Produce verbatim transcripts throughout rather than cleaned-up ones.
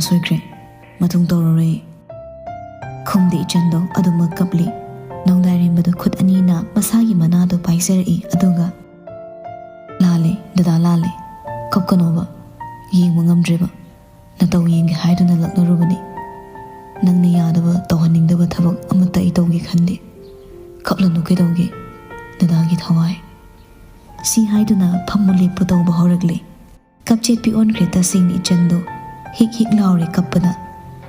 "ꯁꯣꯏꯈ꯭ꯔꯦ, ꯃꯇꯨꯡ ꯇꯧꯔꯔꯣꯏ" ꯈꯨꯝꯗꯦ ꯏꯆꯟꯗꯣ ꯑꯗꯨꯃꯛ ꯀꯞꯂꯤ꯫ ꯅꯣꯡꯗꯥꯏꯔꯦꯝꯕꯗꯣ ꯈꯨꯠ ꯑꯅꯤꯅ ꯃꯁꯥꯒꯤ ꯃꯅꯥꯗꯣ ꯄꯥꯏꯖꯔꯛꯏ, ꯑꯗꯨꯒ, "ꯂꯥꯜꯂꯦ ꯗꯗꯥ, ꯂꯥꯜꯂꯦ꯫ ꯀꯞꯀꯅꯣꯕ꯫ ꯌꯦꯡꯕ ꯉꯝꯗ꯭ꯔꯦꯕ꯫ ꯅꯇꯧ ꯌꯦꯡꯒꯦ ꯍꯥꯏꯗꯨꯅ ꯂꯛꯅꯔꯨꯕꯅꯤ꯫ ꯅꯪꯅ ꯌꯥꯗꯕ, ꯇꯧꯍꯟꯅꯤꯡꯗꯕ ꯊꯕꯛ ꯑꯃꯠꯇ ꯑꯩ ꯇꯧꯒꯦ ꯈꯟꯗꯦ꯫ ꯀꯞꯂꯅꯨ ꯀꯩꯗꯧꯒꯦ, ꯗꯗꯥꯒꯤ ꯊꯋꯥꯏ"꯫ ꯁꯤ ꯍꯥꯏꯗꯨꯅ ꯐꯝꯃꯨ ꯂꯦꯞꯄꯨ ꯇꯧꯕ ꯍꯧꯔꯛꯂꯦ꯫ ꯀꯞꯆꯦꯠꯄꯤ ꯑꯣꯟꯈ꯭ꯔꯦ ꯇꯁꯦꯡꯅ ꯏꯆꯟꯗꯣ꯫ ꯍꯤꯛ ꯍꯤꯛ ꯂꯥꯎꯔꯦ ꯀꯞꯄꯅ꯫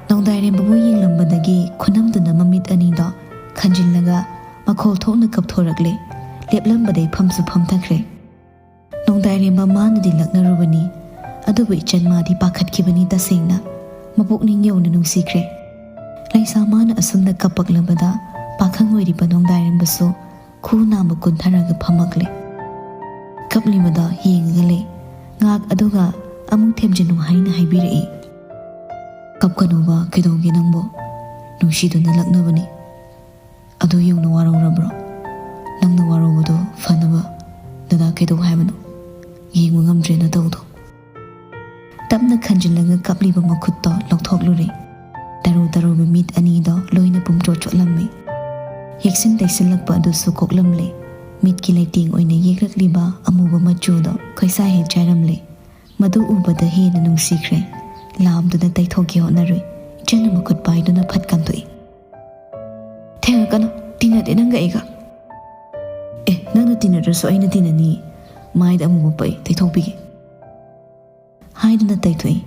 ꯅꯣꯡꯗꯥꯏꯔꯦꯝꯕꯕꯨ ꯌꯦꯡꯂꯝꯕꯗꯒꯤ ꯈꯨꯅꯝꯗꯨꯅ ꯃꯃꯤꯠ ꯑꯅꯤꯗꯣ ꯈꯟꯖꯤꯜꯂꯒ ꯃꯈꯣꯜ ꯊꯣꯛꯅ ꯀꯞꯊꯣꯔꯛꯂꯦ꯫ ꯂꯦꯞꯂꯝꯕꯗꯩ ꯐꯝꯁꯨ ꯐꯝꯊꯈ꯭ꯔꯦ꯫ ꯅꯣꯡꯗꯥꯏꯔꯦꯝꯕ ꯃꯥꯅꯗꯤ ꯂꯛꯅꯔꯨꯕꯅꯤ, ꯑꯗꯨꯕꯨ ꯏꯆꯟ ꯃꯥꯗꯤ ꯄꯥꯈꯠꯈꯤꯕꯅꯤ ꯇꯁꯦꯡꯅ꯫ ꯃꯄꯨꯛꯅꯤꯡ ꯌꯧꯅ ꯅꯨꯡꯁꯤꯈ꯭ꯔꯦ꯫ ꯂꯩꯁꯥ ꯃꯥꯅ ꯑꯁꯨꯝꯅ ꯀꯞꯄꯛꯂꯕꯗ ꯄꯥꯈꯪ ꯑꯣꯏꯔꯤꯕ ꯅꯣꯡꯗꯥꯏꯔꯦꯝꯕꯁꯨ ꯈꯨ ꯅꯥꯝꯃ ꯀꯨꯟꯊꯔꯒ ꯐꯝꯃꯛꯂꯦ꯫ ꯀꯞꯂꯤꯕꯗꯣ ꯌꯦꯡꯉꯒ ꯂꯩ꯫ ꯉꯥꯛ ꯑꯗꯨꯒ ꯑꯃꯨꯛ ꯊꯦꯝꯖꯤꯟꯅꯨ ꯍꯥꯏꯅ ꯍꯥꯏꯕꯤꯔꯛꯏ꯫ "ꯀꯞꯀꯅꯣꯕ, ꯀꯩꯗꯧꯒꯦ ꯅꯪꯕꯣ? ꯅꯨꯡꯁꯤꯗꯨꯅ ꯂꯛꯅꯕꯅꯤ꯫ ꯑꯗꯨ ꯌꯧꯅ ꯋꯥꯔꯧꯔꯕ꯭ꯔꯣ? ꯅꯪꯅ ꯋꯥꯔꯧꯕꯗꯣ ꯐꯅꯕ ꯗꯗꯥ ꯀꯩꯗꯧ ꯍꯥꯏꯕꯅꯣ? ꯌꯦꯡꯕ ꯉꯝꯗ꯭ꯔꯦ ꯅꯇꯧꯗꯣ"꯫ ꯇꯞꯅ ꯈꯟꯖꯤꯜꯂꯒ ꯀꯞꯂꯤꯕ ꯃꯈꯨꯠꯇꯣ ꯂꯧꯊꯣꯛꯂꯨꯔꯦ꯫ ꯇꯔꯨ ꯇꯔꯨꯕ ꯃꯤꯠ ꯑꯅꯤꯗꯣ ꯂꯣꯏꯅ ꯄꯨꯝꯆꯣꯠ ꯆꯣꯠꯂꯝꯃꯤ꯫ ꯌꯦꯛꯁꯤꯟ ꯇꯩꯁꯤꯜꯂꯛꯄ ꯑꯗꯨꯁꯨ ꯀꯣꯛꯂꯝꯂꯦ꯫ ꯃꯤꯠꯀꯤ ꯂꯩꯇꯦꯡ ꯑꯣꯏꯅ ꯌꯦꯛꯂꯛꯂꯤꯕ ꯑꯃꯨꯕ ꯃꯆꯨꯗꯣ ꯈꯣꯏꯁꯥ ꯍꯦꯛ ꯆꯥꯏꯔꯝꯂꯦ꯫ ꯃꯗꯨ ꯎꯕꯗ ꯍꯦꯟꯅ ꯅꯨꯡꯁꯤꯈ꯭ꯔꯦ꯫ ꯂꯥꯝꯗꯨꯅ ꯇꯩꯊꯣꯛꯀꯦ ꯍꯣꯠꯅꯔꯨꯏ꯫ ꯏꯆꯟꯅ ꯃꯈꯨꯠ ꯄꯥꯏꯗꯨꯅ ꯐꯠ ꯀꯟꯊꯣꯛꯏ꯫ "ꯊꯦꯡꯉꯛꯀꯅꯨ, ꯇꯤꯟꯅꯗꯦ ꯅꯪꯒ ꯑꯩꯒ"꯫ "ꯑꯦ, ꯅꯪꯅ ꯇꯤꯟꯅꯗ꯭ꯔꯁꯨ ꯑꯩꯅ ꯇꯤꯟꯅꯅꯤ"꯫ "ꯃꯥꯏꯗ ꯑꯃꯨꯕ ꯄꯛꯏ, ꯇꯩꯊꯣꯛꯄꯤꯒꯦ" ꯍꯥꯏꯗꯨꯅ ꯇꯩꯊꯣꯛꯏ꯫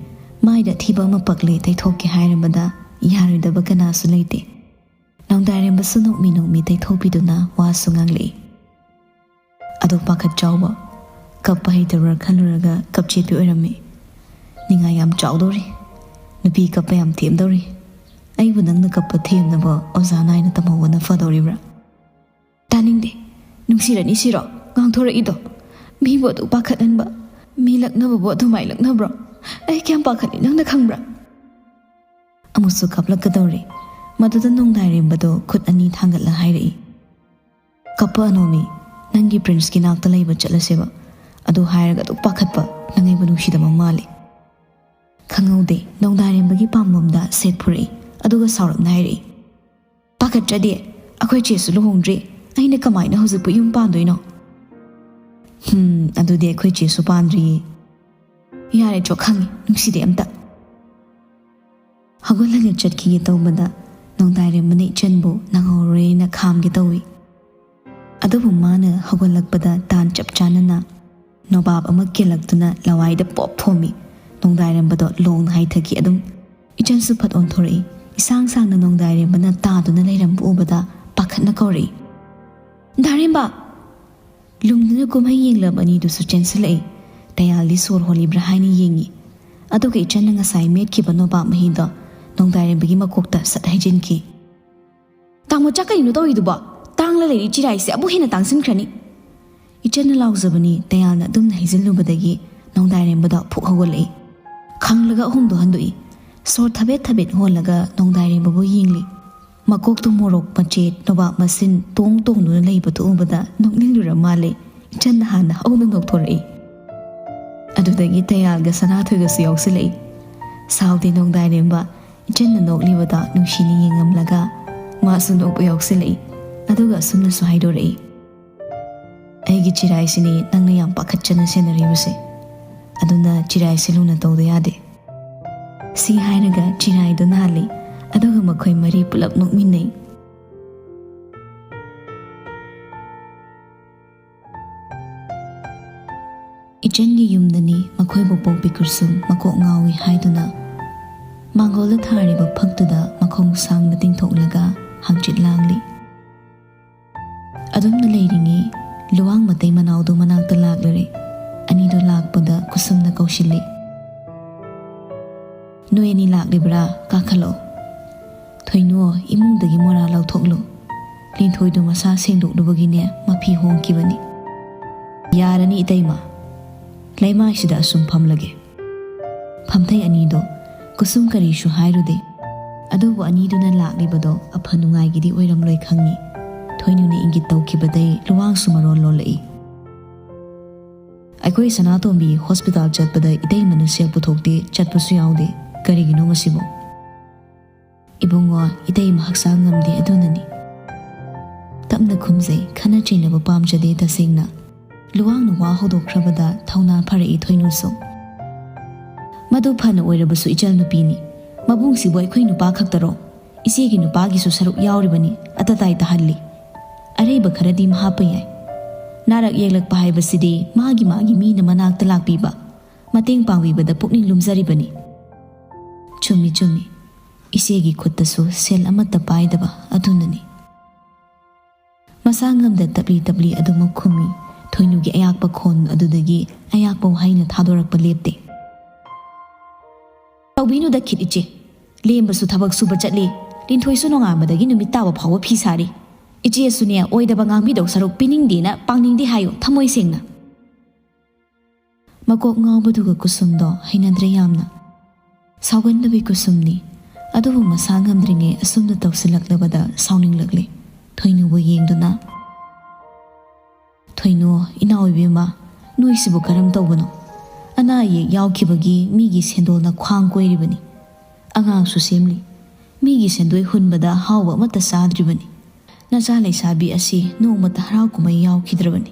ꯃꯥꯏꯗ ꯑꯊꯤꯕ ꯑꯃ ꯄꯛꯂꯦ, ꯇꯩꯊꯣꯛꯀꯦ ꯍꯥꯏꯔꯕꯗ ꯌꯥꯔꯣꯏꯗꯕ ꯀꯅꯥꯁꯨ ꯂꯩꯇꯦ꯫ ꯅꯣꯡꯗꯥꯏꯔꯦꯝꯕꯁꯨ ꯅꯣꯛꯃꯤ ꯅꯣꯛꯃꯤ ꯇꯩꯊꯣꯛꯄꯤꯗꯨꯅ ꯋꯥꯁꯨ ꯉꯥꯡꯂꯛꯏ꯫ ꯑꯗꯣ ꯄꯥꯈꯠ ꯆꯥꯎꯕ, ꯀꯞꯄ ꯍꯩꯇꯕ꯭ꯔꯥ ꯈꯜꯂꯨꯔꯒ ꯀꯞꯆꯦꯠꯄꯤ ꯑꯣꯏꯔꯝꯃꯤ꯫ ꯅꯤꯡꯉꯥꯏ ꯌꯥꯝ ꯆꯥꯎꯗꯧꯔꯤ꯫ ꯅꯨꯄꯤ ꯀꯞꯄ ꯌꯥꯝ ꯊꯦꯝꯗꯧꯔꯤ꯫ ꯑꯩꯕꯨ ꯅꯪꯅ ꯀꯞꯄ ꯊꯦꯝꯅꯕ ꯑꯣꯖꯥ ꯅꯥꯏꯅ ꯇꯝꯍꯧꯕꯅ ꯐꯗꯧꯔꯤꯕ꯭ꯔꯥ? ꯇꯥꯅꯤꯡꯗꯦ꯫ ꯅꯨꯡꯁꯤꯔꯅꯤ ꯁꯤꯔꯣ ꯉꯥꯡꯊꯣꯔꯛꯏꯗꯣ? ꯃꯤꯕꯨ ꯑꯗꯨ ꯄꯥꯈꯠꯍꯟꯕ, ꯃꯤ ꯂꯛꯅꯕꯕꯨ ꯑꯗꯨꯃꯥꯏ ꯂꯛꯅꯕ꯭ꯔꯣ? ꯑꯩ ꯀꯌꯥꯝ ꯄꯥꯈꯠꯂꯤ ꯅꯪꯅ ꯈꯪꯕ꯭ꯔꯥ? ꯑꯃꯨꯛꯁꯨ ꯀꯞꯂꯛꯀꯗꯧꯔꯦ꯫ ꯃꯗꯨꯗ ꯅꯣꯡꯗꯥꯏꯔꯦꯝꯕꯗꯣ ꯈꯨꯠ ꯑꯅꯤ ꯊꯥꯡꯒꯠꯂ ꯍꯥꯏꯔꯛꯏ, "ꯀꯞꯄꯛꯑꯅꯣꯃꯤ, ꯅꯪꯒꯤ ꯄ꯭ꯔꯤꯟꯁꯀꯤ ꯅꯥꯛꯇ ꯂꯩꯕ ꯆꯠꯂꯁꯦꯕ꯫ ꯑꯗꯨ ꯍꯥꯏꯔꯒ ꯑꯗꯨꯛ ꯄꯥꯈꯠꯄ, ꯅꯪ ꯑꯩꯕꯨ ꯅꯨꯡꯁꯤꯗꯕ ꯃꯥꯜꯂꯤ"꯫ ꯈꯪꯍꯧꯗꯦ, ꯅꯣꯡꯗꯥꯔꯦꯝꯕꯒꯤ ꯄꯥꯝꯕꯣꯝꯗ ꯁꯦꯠ ꯐꯨꯔꯛꯏ꯫ ꯑꯗꯨꯒ ꯁꯥꯎꯔꯞꯅ ꯍꯥꯏꯔꯛꯏ, "ꯄꯥꯈꯠꯇ꯭ꯔꯗꯤ? ꯑꯩꯈꯣꯏ ꯆꯦꯁꯨ ꯂꯨꯍꯣꯡꯗ꯭ꯔꯤ꯫ ꯑꯩꯅ ꯀꯃꯥꯏꯅ ꯍꯧꯖꯤꯛꯄꯨ ꯌꯨꯝ ꯄꯥꯟꯗꯣꯏꯅꯣ?" "ꯍꯝ, ꯑꯗꯨꯗꯤ ꯑꯩꯈꯣꯏ ꯆꯦꯁꯨ ꯄꯥꯟꯗ꯭ꯔꯤꯌꯦ꯫" "ꯌꯥꯔꯦ ꯆꯣ, ꯈꯪꯉꯤ, ꯅꯨꯡꯁꯤꯗꯦ ꯑꯝꯇ꯫" ꯍꯧꯒꯠꯂꯒ ꯆꯠꯈꯤꯒꯦ ꯇꯧꯕꯗ ꯅꯣꯡꯗꯥꯏꯔꯦꯝꯕꯅ ꯏꯆꯟꯕꯨ ꯅꯪꯍꯧꯔꯣꯏꯅ ꯈꯥꯝꯒꯦ ꯇꯧꯏ꯫ ꯑꯗꯨꯕꯨ ꯃꯥꯅ ꯍꯧꯒꯠꯂꯛꯄꯗ ꯇꯥꯟ ꯆꯞ ꯆꯥꯅꯅ ꯅꯣꯕꯥꯞ ꯑꯃ ꯀꯦꯜꯂꯛꯇꯨꯅ ꯂꯋꯥꯏꯗ ꯄꯣꯞ ꯊꯣꯝꯃꯤ꯫ ꯅꯣꯡꯗꯥꯏꯔꯦꯝꯕꯗꯣ ꯂꯣꯡꯅ ꯍꯥꯏꯊꯈꯤ꯫ ꯑꯗꯨꯝ ꯏꯆꯟꯁꯨ ꯐꯠ ꯑꯣꯟꯊꯣꯔꯛꯏ꯫ ꯏꯁꯥꯡ ꯁꯥꯡꯅ ꯅꯣꯡꯗꯥꯏꯔꯦꯝꯕꯅ ꯇꯥꯗꯨꯅ ꯂꯩꯔꯝꯕ ꯎꯕꯗ ꯄꯥꯈꯠꯅ ꯀꯧꯔꯛꯏ, "ꯗꯥꯔꯦꯝꯕ!" ꯂꯨꯝꯗꯨꯅ ꯀꯨꯝꯍꯩ ꯌꯦꯡꯂꯕ ꯑꯅꯤꯗꯨꯁꯨ ꯆꯦꯟꯁꯤꯜꯂꯛꯏ꯫ ꯇꯌꯥꯜꯗꯤ ꯁꯣꯔ ꯍꯣꯜꯂꯤꯕ꯭ꯔꯥ ꯍꯥꯏꯅ ꯌꯦꯡꯉꯤ꯫ ꯑꯗꯨꯒ ꯏꯆꯟꯅ ꯉꯁꯥꯏ ꯃꯦꯠꯈꯤꯕ ꯅꯣꯕꯥꯞ ꯃꯍꯤꯗꯣ ꯅꯣꯡꯗꯥꯏꯔꯦꯝꯕꯒꯤ ꯃꯀꯣꯛꯇ ꯁꯠ ꯍꯩꯖꯤꯟꯈꯤ꯫ "ꯇꯥꯃꯣꯆꯥ, ꯀꯔꯤꯅꯣ ꯇꯧꯔꯤꯗꯨꯕꯣ? ꯇꯥꯡꯂ ꯂꯩꯔꯤ ꯆꯤꯔꯥꯏꯁꯦ ꯑꯃꯨꯛ ꯍꯦꯟꯅ ꯇꯥꯡꯁꯤꯟꯈ꯭ꯔꯅꯤ!" ꯏꯆꯟꯅ ꯂꯥꯎꯖꯕꯅꯤ꯫ ꯇꯌꯥꯜꯅ ꯑꯗꯨꯝꯅ ꯍꯩꯖꯤꯜꯂꯨꯕꯗꯒꯤ ꯅꯣꯡꯗꯥꯏꯔꯦꯝꯕꯗꯣ ꯐꯨꯛ ꯍꯧꯒꯠꯂꯛꯏ꯫ ꯈꯪꯂꯒ ꯑꯍꯨꯝꯗꯣ ꯍꯟꯗꯣꯛꯏ꯫ ꯁꯣꯔ ꯊꯕꯦꯠ ꯊꯕꯦꯠ ꯍꯣꯜꯂꯒ ꯅꯣꯡꯗꯥꯏꯔꯦꯝꯕꯕꯨ ꯌꯦꯡꯂꯤ꯫ ꯃꯀꯣꯛꯇꯨ ꯃꯣꯔꯣꯛ ꯃꯆꯦꯠ ꯅꯣꯕꯥꯞ ꯃꯁꯤꯟ ꯇꯣꯡ ꯇꯣꯡꯗꯨꯅ ꯂꯩꯕꯗꯨ ꯎꯕꯗ ꯅꯣꯛꯅꯤꯡꯂꯨꯔ ꯃꯥꯜꯂꯦ꯫ ꯏꯆꯟꯅ ꯍꯥꯟꯅ ꯍꯧꯅ ꯅꯣꯛꯊꯣꯔꯛꯏ꯫ ꯑꯗꯨꯗꯒꯤ ꯇꯌꯥꯜꯒ ꯁꯅꯥꯊꯣꯏꯒꯁꯨ ꯌꯥꯎꯁꯤꯜꯂꯛꯏ꯫ ꯁꯥꯎꯗꯦ ꯅꯣꯡꯗꯥꯏꯔꯦꯝꯕ, ꯏꯆꯟꯅ ꯅꯣꯛꯂꯤꯕꯗ ꯅꯨꯡꯁꯤꯅ ꯌꯦꯡꯉꯝꯂꯒ ꯃꯥꯁꯨ ꯅꯣꯛꯄ ꯌꯥꯎꯁꯤꯜꯂꯛꯏ꯫ ꯑꯗꯨꯒ ꯑꯁꯨꯝꯅꯁꯨ ꯍꯥꯏꯗꯣꯔꯛꯏ, "ꯑꯩꯒꯤ ꯆꯤꯔꯥꯏꯁꯤꯅꯤ ꯅꯪꯅ ꯌꯥꯝ ꯄꯥꯈꯠꯆꯅ ꯁꯦꯟꯅꯔꯤꯕꯁꯦ꯫ ꯑꯗꯨꯅ ꯆꯤꯔꯥꯏꯁꯦ ꯂꯨꯅ ꯇꯧꯗ ꯌꯥꯗꯦ꯫ ꯁꯤ ꯍꯥꯏꯔꯒ ꯆꯤꯔꯥꯏꯗꯣ ꯅꯥꯜꯂꯤ꯫ ꯑꯗꯨꯒ ꯃꯈꯣꯏ ꯃꯔꯤ ꯄꯨꯂꯞ ꯅꯣꯛꯃꯤꯟꯅꯩ꯫ ꯏꯆꯟꯒꯤ ꯌꯨꯝꯗꯅꯤ ꯃꯈꯣꯏꯕꯨ ꯄꯣꯛꯄꯤ ꯀꯨꯔꯁꯨꯝ ꯃꯀꯣꯛ ꯉꯥꯎꯏ ꯍꯥꯏꯗꯨꯅ ꯃꯥꯡꯒꯣꯜꯗ ꯊꯥꯔꯤꯕ ꯐꯛꯇꯨꯗ ꯃꯈꯣꯡ ꯁꯥꯡꯅ ꯇꯤꯡꯊꯣꯛꯂꯒ ꯍꯪꯆꯤꯠ ꯂꯥꯡꯂꯤ꯫ ꯑꯗꯨꯝꯅ ꯂꯩꯔꯤꯉꯩ ꯂꯨꯋꯥꯡ ꯃꯇꯩ ꯃꯅꯥꯎꯗꯨ ꯃꯅꯥꯛꯇ ꯂꯥꯛꯂꯔꯦ꯫ ꯑꯅꯤꯗꯨ ꯂꯥꯛꯄꯗ ꯀꯨꯁꯨꯝꯅ ꯀꯧꯁꯤꯜꯂꯤ꯫ "ꯅꯣꯏ ꯑꯅꯤ ꯂꯥꯛꯂꯤꯕ꯭ꯔꯥ? ꯀꯥꯈꯠꯂꯛꯑꯣ꯫ ꯊꯣꯏꯅꯨ, ꯏꯃꯨꯡꯗꯒꯤ ꯃꯣꯔꯥ ꯂꯧꯊꯣꯛꯂꯨ꯫ ꯂꯤꯟꯊꯣꯏꯗꯨ ꯃꯁꯥ ꯁꯦꯡꯗꯣꯛꯂꯨꯕꯒꯤꯅꯦ ꯃꯐꯤ ꯍꯣꯡꯈꯤꯕꯅꯤ꯫" "ꯌꯥꯔꯅꯤ ꯏꯇꯩꯃ, ꯂꯩꯃꯥꯏꯁꯤꯗ ꯑꯁꯨꯝ ꯐꯝꯂꯒꯦ꯫" ꯐꯝꯊꯩ ꯑꯅꯤꯗꯣ꯫ ꯀꯨꯁꯨꯝ ꯀꯔꯤꯁꯨ ꯍꯥꯏꯔꯨꯗꯦ꯫ ꯑꯗꯨꯕꯨ ꯑꯅꯤꯗꯨꯅ ꯂꯥꯛꯂꯤꯕꯗꯣ ꯑꯐ ꯅꯨꯡꯉꯥꯏꯒꯤꯗꯤ ꯑꯣꯏꯔꯝꯂꯣꯏ ꯈꯪꯉꯤ꯫ ꯊꯣꯏꯅꯨꯅ ꯏꯪꯒꯤꯠ ꯇꯧꯈꯤꯕꯗꯩ ꯂꯨꯋꯥꯡꯁꯨ ꯃꯔꯣꯜ ꯂꯣꯜꯂꯛꯏ꯫ ꯑꯩꯈꯣꯏ ꯁꯅꯥꯇꯣꯝꯕꯤ ꯍꯣꯁꯄꯤꯇꯥꯜ ꯆꯠꯄꯗ ꯏꯇꯩꯃꯅ ꯁꯦꯜ ꯄꯨꯊꯣꯛꯇꯦ, ꯆꯠꯄꯁꯨ ꯌꯥꯎꯗꯦ꯫ ꯀꯔꯤꯒꯤꯅꯣ ꯃꯁꯤꯕꯣ? ꯏꯕꯨꯡꯉꯣ, ꯏꯇꯩꯃ ꯍꯛꯆꯥꯡ ꯉꯝꯗꯦ, ꯑꯗꯨꯅꯅꯤ꯫ ꯇꯞꯅ ꯈꯨꯝꯖꯩ, ꯈꯠꯅ ꯆꯩꯅꯕ ꯄꯥꯝꯖꯗꯦ ꯇꯁꯦꯡꯅ꯫ ꯂꯨꯋꯥꯡꯅ ꯋꯥ ꯍꯧꯗꯣꯛꯈ꯭ꯔꯕꯗ ꯊꯧꯅꯥ ꯐꯔꯛꯏ ꯊꯣꯏꯅꯨꯁꯨ꯫ ꯃꯗꯨ ꯐꯅ ꯑꯣꯏꯔꯕꯁꯨ ꯏꯆꯜꯅꯨꯄꯤꯅꯤ꯫ ꯃꯕꯨꯡꯁꯤꯕꯨ ꯑꯩꯈꯣꯏ ꯅꯨꯄꯥ ꯈꯛꯇꯔꯣ? ꯏꯆꯦꯒꯤ ꯅꯨꯄꯥꯒꯤꯁꯨ ꯁꯔꯨꯛ ꯌꯥꯎꯔꯤꯕꯅꯤ, ꯑꯇꯇꯥꯏ ꯇꯥꯍꯜꯂꯤ꯫ ꯑꯔꯩꯕ ꯈꯔꯗꯤ ꯍꯥꯞꯄ ꯌꯥꯏ꯫ ꯅꯥꯔꯛ ꯌꯦꯛꯂꯛꯄ ꯍꯥꯏꯕꯁꯤꯗꯤ ꯃꯥꯒꯤ ꯃꯥꯒꯤ ꯃꯤꯅ ꯃꯅꯥꯛꯇ ꯂꯥꯛꯄꯤꯕ, ꯃꯇꯦꯡ ꯄꯥꯡꯕꯤꯕꯗ ꯄꯨꯛꯅꯤꯡ ꯂꯨꯝꯖꯔꯤꯕꯅꯤ꯫ ꯆꯨꯝꯃꯤ, ꯆꯨꯝꯃꯤ꯫ ꯏꯆꯦꯒꯤ ꯈꯨꯠꯇꯁꯨ ꯁꯦꯜ ꯑꯃꯠꯇ ꯄꯥꯏꯗꯕ ꯑꯗꯨꯅꯅꯤ꯫ ꯃꯁꯥ ꯉꯝꯗ ꯇꯞꯂꯤ ꯇꯞꯂꯤ ꯑꯗꯨꯃꯛ ꯈꯨꯝꯃꯤ꯫ ꯊꯣꯏꯅꯨꯒꯤ ꯑꯌꯥꯛꯄ ꯈꯣꯟ ꯑꯗꯨꯗꯒꯤ ꯑꯌꯥꯛꯄ ꯋꯥꯍꯩꯅ ꯊꯥꯗꯣꯔꯛꯄ ꯂꯦꯞꯇꯦ꯫ "ꯇꯧꯕꯤꯅꯨꯗ ꯈꯤꯠ ꯏꯆꯦ꯫ ꯂꯦꯝꯕꯁꯨ ꯊꯕꯛ ꯁꯨꯕ ꯆꯠꯂꯤ, ꯂꯤꯟꯊꯣꯏꯁꯨ ꯅꯣꯡꯉꯥꯟꯕꯗꯒꯤ ꯅꯨꯃꯤꯠ ꯇꯥꯕ ꯐꯥꯎꯕ ꯐꯤ ꯁꯥꯔꯤ꯫ ꯏꯆꯦꯁꯨꯅꯦ, ꯑꯣꯏꯗꯕ ꯉꯥꯡꯕꯤꯗꯧ ꯁꯔꯨꯛ ꯄꯤꯅꯤꯡꯗꯦꯅ ꯄꯥꯡꯅꯤꯡꯗꯦ ꯍꯥꯏꯌꯨ, ꯊꯃꯣꯏ ꯁꯦꯡꯅ"꯫ ꯃꯀꯣꯛ ꯉꯥꯎꯕꯗꯨꯒ ꯀꯨꯁꯨꯝꯗꯣ ꯍꯩꯅꯗ꯭ꯔꯦ ꯌꯥꯝꯅ꯫ ꯁꯥꯎꯒꯟꯗꯕꯤ ꯀꯨꯁꯨꯝꯅꯤ, ꯑꯗꯨꯕꯨ ꯃꯁꯥ ꯉꯝꯗ꯭ꯔꯤꯉꯩ ꯑꯁꯨꯝꯅ ꯇꯧꯁꯤꯜꯂꯛꯂꯕꯗ ꯁꯥꯎꯅꯤꯡꯂꯛꯂꯦ꯫ ꯊꯣꯏꯅꯨꯕꯨ ꯌꯦꯡꯗꯨꯅ, "ꯊꯣꯏꯅꯨ, ꯏꯅꯥꯎ ꯏꯕꯦꯝꯃ, ꯅꯣꯏꯁꯤꯕꯨ ꯀꯔꯝ ꯇꯧꯕꯅꯣ? ꯑꯅꯥ ꯑꯌꯦꯛ ꯌꯥꯎꯈꯤꯕꯒꯤ ꯃꯤꯒꯤ ꯁꯦꯟꯗꯣꯜꯅ ꯈ꯭ꯋꯥꯡ ꯀꯣꯏꯔꯤꯕꯅꯤ꯫ ꯑꯉꯥꯡꯁꯨ ꯁꯦꯝꯂꯤ꯫ ꯃꯤꯒꯤ ꯁꯦꯟꯗꯣꯏ ꯍꯨꯟꯕꯗ ꯍꯥꯎꯕ ꯑꯃꯠꯇ ꯆꯥꯗ꯭ꯔꯤꯕꯅꯤ꯫ ꯅꯆꯥ ꯂꯩꯁꯥꯕꯤ ꯑꯁꯤ ꯅꯣꯡꯃꯇ ꯍꯔꯥꯎ ꯀꯨꯝꯍꯩ ꯌꯥꯎꯈꯤꯗ꯭ꯔꯕꯅꯤ꯫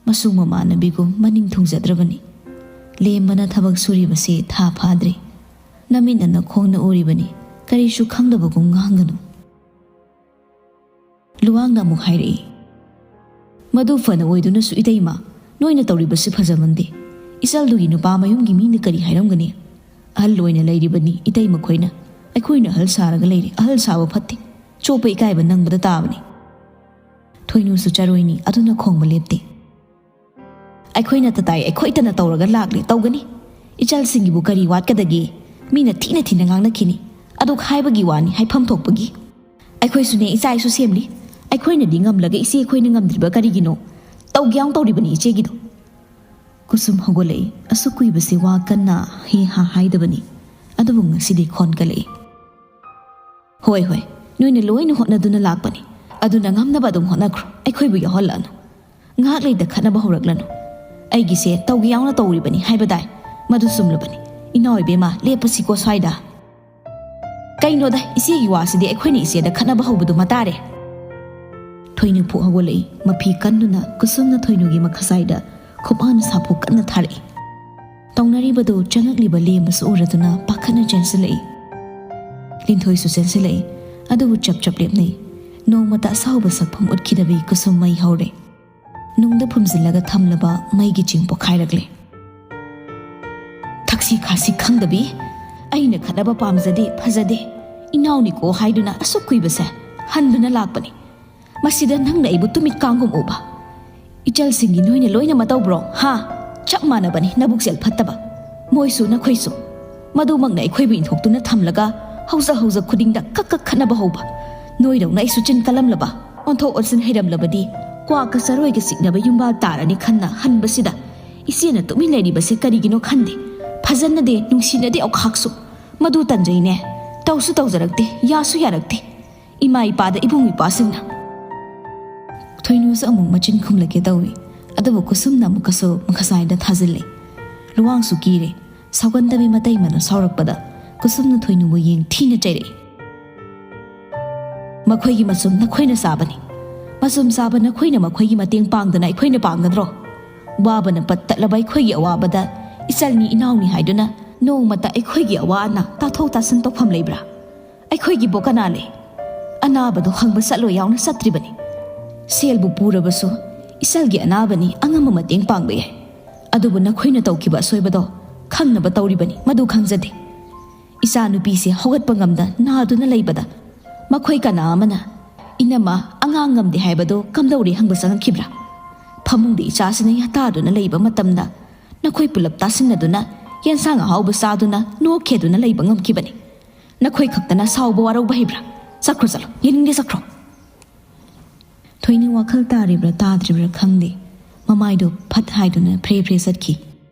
ꯃꯁꯨꯡ ꯃꯃꯥꯟꯅꯕꯤꯒꯨꯝ ꯃꯅꯤꯡ ꯊꯨꯡꯖꯗ꯭ꯔꯕꯅꯤ꯫ ꯂꯦꯝꯕꯅ ꯊꯕꯛ ꯁꯨꯔꯤꯕꯁꯤ ꯊꯥ ꯐꯥꯗ꯭ꯔꯤ꯫ ꯅꯃꯤꯠꯅ ꯅꯈꯣꯡꯅ ꯎꯔꯤꯕꯅꯤ꯫ ꯀꯔꯤꯁꯨ ꯈꯪꯗꯕꯒꯨꯝ ꯉꯥꯡꯒꯅꯨ"꯫ ꯂꯨꯋꯥꯡꯅ ꯑꯃꯨꯛ ꯍꯥꯏꯔꯛꯏ, "ꯃꯗꯨ ꯐꯅ ꯑꯣꯏꯗꯨꯅꯁꯨ ꯏꯇꯩꯃ, ꯅꯣꯏꯅ ꯇꯧꯔꯤꯕꯁꯤ ꯐꯖꯃꯟꯗꯦ꯫ ꯏꯆꯜꯗꯨꯒꯤ ꯅꯨꯄꯥ ꯃꯌꯨꯝꯒꯤ ꯃꯤꯅ ꯀꯔꯤ ꯍꯥꯏꯔꯝꯒꯅꯤ? ꯑꯍꯜ ꯑꯣꯏꯅ ꯂꯩꯔꯤꯕꯅꯤ ꯏꯇꯩꯃ ꯈꯣꯏꯅ꯫ ꯑꯩꯈꯣꯏꯅ ꯑꯍꯜ ꯁꯥꯔꯒ ꯂꯩꯔꯤ꯫ ꯑꯍꯜ ꯁꯥꯕ ꯐꯠꯇꯦ꯫ ꯆꯣꯞꯄ ꯏꯀꯥꯏꯕ ꯅꯪꯕꯗ ꯇꯥꯕꯅꯤ"꯫ ꯊꯣꯏꯅꯨꯁꯨ ꯆꯔꯣꯏꯅꯤ, ꯑꯗꯨꯅ ꯈꯣꯡꯕ ꯂꯦꯞꯇꯦ꯫ "ꯑꯩꯈꯣꯏꯅ ꯇꯇꯥꯏ ꯑꯩꯈꯣꯏꯇꯅ ꯇꯧꯔꯒ ꯂꯥꯛꯂꯦ, ꯇꯧꯒꯅꯤ꯫ ꯏꯆꯜꯁꯤꯡꯒꯤꯕꯨ ꯀꯔꯤ ꯋꯥꯠꯀꯗꯒꯦ? ꯃꯤꯅ ꯊꯤꯅ ꯊꯤꯅ ꯉꯥꯡꯅꯈꯤꯅꯤ꯫ ꯑꯗꯨ ꯍꯥꯏꯕꯒꯤ ꯋꯥꯅꯤ, ꯍꯥꯏꯐꯝ ꯊꯣꯛꯄꯒꯤ꯫ ꯑꯩꯈꯣꯏꯁꯨꯅꯦ, ꯏꯆꯥ ꯏꯁꯨ ꯁꯦꯝꯂꯤ꯫ ꯑꯩꯈꯣꯏꯅꯗꯤ ꯉꯝꯂꯒ ꯏꯆꯦ ꯑꯩꯈꯣꯏꯅ ꯉꯝꯗ꯭ꯔꯤꯕ ꯀꯔꯤꯒꯤꯅꯣ? ꯇꯧꯒꯦ ꯌꯥꯎꯅ ꯇꯧꯔꯤꯕꯅꯤ ꯏꯆꯦꯒꯤꯗꯣ"꯫ ꯀꯨꯁꯨꯝ ꯍꯧꯒꯠꯂꯛꯏ꯫ ꯑꯁꯨꯛ ꯀꯨꯏꯕꯁꯤ ꯋꯥ ꯀꯟꯅ ꯍꯤ ꯍꯥ ꯍꯥꯏꯗꯕꯅꯤ, ꯑꯗꯨꯕꯨ ꯉꯁꯤꯗꯤ ꯈꯣꯟꯒꯠꯂꯛꯏ꯫ "ꯍꯣꯏ, ꯍꯣꯏ, ꯅꯣꯏꯅ ꯂꯣꯏꯅ ꯍꯣꯠꯅꯗꯨꯅ ꯂꯥꯛꯄꯅꯤ, ꯑꯗꯨꯅ ꯉꯝꯅꯕ ꯑꯗꯨꯝ ꯍꯣꯠꯅꯈ꯭ꯔꯣ, ꯑꯩꯈꯣꯏꯕꯨ ꯌꯥꯎꯍꯜꯂꯛꯑꯅꯨ꯫ ꯉꯥꯏꯍꯥꯛ ꯂꯩꯇ ꯈꯠꯅꯕ ꯍꯧꯔꯛꯂꯅꯨ꯫ ꯑꯩꯒꯤꯁꯦ ꯇꯧꯒꯦ ꯌꯥꯎꯅ ꯇꯧꯔꯤꯕꯅꯤ ꯍꯥꯏꯕꯗꯥꯏ? ꯃꯗꯨ ꯆꯨꯝꯂꯕꯅꯤ꯫ ꯏꯅꯥꯎ ꯏꯕꯦꯝꯃ, ꯂꯦꯞꯄꯁꯤꯀꯣ ꯁ꯭ꯋꯥꯏꯗ꯫ ꯀꯩꯅꯣꯗ, ꯏꯆꯦꯒꯤ ꯋꯥꯁꯤꯗꯤ ꯑꯩꯈꯣꯏꯅ ꯏꯆꯦꯗ ꯈꯠꯅꯕ ꯍꯧꯕꯗꯨ ꯃꯇꯥꯔꯦ꯫ ꯊꯣꯏꯅꯨ ꯐꯨꯛ ꯍꯧꯒꯠꯂꯛꯏ꯫ ꯃꯐꯤ ꯀꯟꯗꯨꯅ ꯀꯨꯁꯨꯝꯅ ꯊꯣꯏꯅꯨꯒꯤ ꯃꯈꯁꯥꯏꯗ ꯈꯨꯄꯥꯛꯅ ꯁꯥꯐꯨ ꯀꯟꯅ ꯊꯥꯔꯛꯏ꯫ ꯇꯧꯅꯔꯤꯕꯗꯨ ꯆꯪꯉꯛꯂꯤꯕ ꯂꯦꯝꯕꯁꯨ ꯎꯔꯗꯨꯅ ꯄꯥꯈꯠꯅ ꯆꯦꯟꯁꯤꯜꯂꯛꯏ꯫ ꯂꯤꯟꯊꯣꯏꯁꯨ ꯆꯦꯟꯁꯤꯜꯂꯛꯏ꯫ ꯑꯗꯨꯕꯨ ꯆꯞ ꯆꯞ ꯂꯦꯞꯅꯩ꯫ ꯅꯣꯡꯃꯇ ꯑꯁꯥꯎꯕ ꯁꯛꯐꯝ ꯎꯠꯈꯤꯗꯕꯤ ꯀꯨꯁꯨꯝ ꯃꯩ ꯍꯧꯔꯦ꯫ ꯅꯨꯡꯗ ꯐꯨꯝꯖꯤꯜꯂꯒ ꯊꯝꯂꯕ ꯃꯩꯒꯤ ꯆꯤꯡ ꯄꯣꯈꯥꯏꯔꯛꯂꯦ꯫ ꯊꯛꯁꯤ ꯈꯥꯁꯤ ꯈꯪꯗꯕꯤ, ꯑꯩꯅ ꯈꯠꯅꯕ ꯄꯥꯝꯖꯗꯦ, ꯐꯖꯗꯦ, ꯏꯅꯥꯎꯅꯤꯀꯣ ꯍꯥꯏꯗꯨꯅ ꯑꯁꯨꯛ ꯀꯨꯏꯕꯁꯦ ꯍꯟꯗꯨꯅ ꯂꯥꯛꯄꯅꯤ꯫ ꯃꯁꯤꯗ ꯅꯪꯅ ꯑꯩꯕꯨ ꯇꯨꯃꯤꯠ ꯀꯥꯡꯒꯨꯝ ꯎꯕ꯫ ꯏꯆꯜꯁꯤꯡꯒꯤ ꯅꯣꯏꯅ ꯂꯣꯏꯅꯃꯛ ꯇꯧꯕ꯭ꯔꯣ? ꯍꯥ? ꯆꯞ ꯃꯥꯟꯅꯕꯅꯤ ꯅꯕꯨꯛꯆꯦꯜ ꯐꯠꯇꯕ꯫ ꯃꯣꯏꯁꯨ ꯅꯈꯣꯏꯁꯨ꯫ ꯃꯗꯨꯃꯛꯅ ꯑꯩꯈꯣꯏꯕꯨ ꯏꯟꯊꯣꯛꯇꯨꯅ ꯊꯝꯂꯒ ꯍꯧꯖ ꯍꯧꯖ ꯈꯨꯗꯤꯡꯗ ꯀꯛ ꯀꯛ ꯈꯠꯅꯕ ꯍꯧꯕ꯫ ꯅꯣꯏꯗꯧꯅ ꯑꯩꯁꯨ ꯆꯤꯟ ꯀꯜꯂꯝꯂꯕ? ꯑꯣꯟꯊꯣꯛ ꯑꯣꯟꯁꯤꯟ ꯍꯩꯔꯝꯂꯕꯗꯤ ꯀ꯭ꯋꯥꯛꯀ ꯆꯔꯣꯏꯒ ꯆꯤꯛꯅꯕ ꯌꯨꯝꯕꯥꯜ ꯇꯥꯔꯅꯤ ꯈꯟꯅ ꯍꯟꯕꯁꯤꯗ ꯏꯆꯦꯅ ꯇꯨꯃꯤꯟ ꯂꯩꯔꯤꯕꯁꯦ ꯀꯔꯤꯒꯤꯅꯣ ꯈꯟꯗꯦ꯫ ꯐꯖꯅꯗꯦ, ꯅꯨꯡꯁꯤꯅꯗꯦ ꯑꯣꯈꯥꯛꯁꯨ꯫ ꯃꯗꯨ ꯇꯟꯖꯩꯅꯦ꯫ ꯇꯧꯁꯨ ꯇꯧꯖꯔꯛꯇꯦ, ꯌꯥꯁꯨ ꯌꯥꯔꯛꯇꯦ꯫ ꯏꯃꯥ ꯏꯄꯥꯗ ꯏꯕꯨꯡ ꯏꯄ꯭ꯋꯥꯁꯤꯡꯅ꯫ ꯊꯣꯏꯅꯨꯁꯨ ꯑꯃꯨꯛ ꯃꯆꯤꯟ ꯈꯨꯝꯂꯛꯀꯦ ꯇꯧꯏ꯫ ꯑꯗꯨꯕꯨ ꯀꯨꯁꯨꯝꯅ ꯑꯃꯨꯛꯀꯁꯨ ꯃꯈꯁꯥꯏꯗ ꯊꯥꯖꯤꯜꯂꯦ꯫ ꯂꯨꯋꯥꯡꯁꯨ ꯀꯤꯔꯦ꯫ ꯁꯥꯎꯒꯟꯗꯕꯤ ꯃꯇꯩ ꯃꯅꯥ ꯁꯥꯎꯔꯛꯄꯗ ꯀꯨꯁꯨꯝꯅ ꯊꯣꯏꯅꯨꯕꯨ ꯌꯦꯡ ꯊꯤꯅ ꯆꯩꯔꯛꯏ꯫ ꯃꯈꯣꯏꯒꯤ ꯃꯆꯨꯝ ꯅꯈꯣꯏꯅ ꯆꯥꯕꯅꯤ꯫ ꯃꯆꯨꯝ ꯆꯥꯕ ꯅꯈꯣꯏꯅ ꯃꯈꯣꯏꯒꯤ ꯃꯇꯦꯡ ꯄꯥꯡꯗꯅ ꯑꯩꯈꯣꯏꯅ ꯄꯥꯡꯒꯗ꯭ꯔꯣ? ꯋꯥꯕꯅ ꯄꯠ ꯇꯠꯂꯕ ꯑꯩꯈꯣꯏꯒꯤ ꯑꯋꯥꯕꯗ ꯏꯆꯜꯅꯤ ꯏꯅꯥꯎꯅꯤ ꯍꯥꯏꯗꯨꯅ ꯅꯣꯡꯃꯇ ꯑꯩꯈꯣꯏꯒꯤ ꯑꯋꯥ ꯑꯅꯥ ꯇꯥꯊꯣꯛ ꯇꯥꯁꯤꯟ ꯇꯧꯐꯝ ꯂꯩꯕ꯭ꯔꯥ? ꯑꯩꯈꯣꯏꯒꯤꯕꯨ ꯀꯅꯥ ꯂꯩ? ꯑꯅꯥꯕꯗꯨ ꯍꯪꯕ ꯆꯠꯂꯣ ꯌꯥꯎꯅ ꯆꯠꯇ꯭ꯔꯤꯕꯅꯤ꯫ ꯁꯦꯜꯕꯨ ꯄꯨꯔꯕꯁꯨ ꯏꯆꯜꯒꯤ ꯑꯅꯥꯕꯅꯤ, ꯑꯉꯝꯕ ꯃꯇꯦꯡ ꯄꯥꯡꯕ ꯌꯥꯏ꯫ ꯑꯗꯨꯕꯨ ꯅꯈꯣꯏꯅ ꯇꯧꯈꯤꯕ ꯑꯁꯣꯏꯕꯗꯣ ꯈꯪꯅꯕ ꯇꯧꯔꯤꯕꯅꯤ, ꯃꯗꯨ ꯈꯪꯖꯗꯦ꯫ ꯏꯆꯥ ꯅꯨꯄꯤꯁꯦ ꯍꯧꯒꯠꯄ ꯉꯝꯗ ꯅꯥꯗꯨꯅ ꯂꯩꯕꯗ ꯃꯈꯣꯏ ꯀꯅꯥ ꯑꯃꯅ "ꯏꯅꯝꯃ, ꯑꯉꯥꯡ ꯉꯝꯗꯦ ꯍꯥꯏꯕꯗꯨ ꯀꯝꯗꯧꯔꯦ?" ꯍꯪꯕ ꯆꯪꯉꯛꯈꯤꯕ꯭ꯔꯥ? ꯐꯃꯨꯡꯗ ꯏꯆꯥꯁꯤꯅ ꯌꯥꯇꯥꯗꯨꯅ ꯂꯩꯕ ꯃꯇꯝꯗ ꯅꯈꯣꯏ ꯄꯨꯂꯞ ꯇꯥꯁꯤꯟꯅꯗꯨꯅ ꯌꯦꯟꯁꯥꯡ ꯑꯍꯥꯎꯕ ꯆꯥꯗꯨꯅ ꯅꯣꯛꯈꯦꯗꯨꯅ ꯂꯩꯕ ꯉꯝꯈꯤꯕꯅꯤ꯫ ꯅꯈꯣꯏ ꯈꯛꯇꯅ ꯁꯥꯎꯕ ꯋꯥꯔꯧꯕ ꯍꯩꯕ꯭ꯔꯥ? ꯆꯠꯈ꯭ꯔꯣ, ꯆꯠꯂꯣ, ꯌꯦꯡꯅꯤꯡꯗꯦ, ꯆꯠꯈ꯭ꯔꯣ꯫ ꯊꯣꯏꯅ ꯋꯥꯈꯜ ꯇꯥꯔꯤꯕ꯭ꯔꯥ ꯇꯥꯗ꯭ꯔꯤꯕ꯭ꯔꯥ ꯈꯪꯗꯦ, ꯃꯃꯥꯏꯗꯨ ꯐꯠ ꯍꯥꯏꯗꯨꯅ ꯐ꯭ꯔꯦ ꯐ꯭ꯔꯦ ꯆꯠꯈꯤ꯫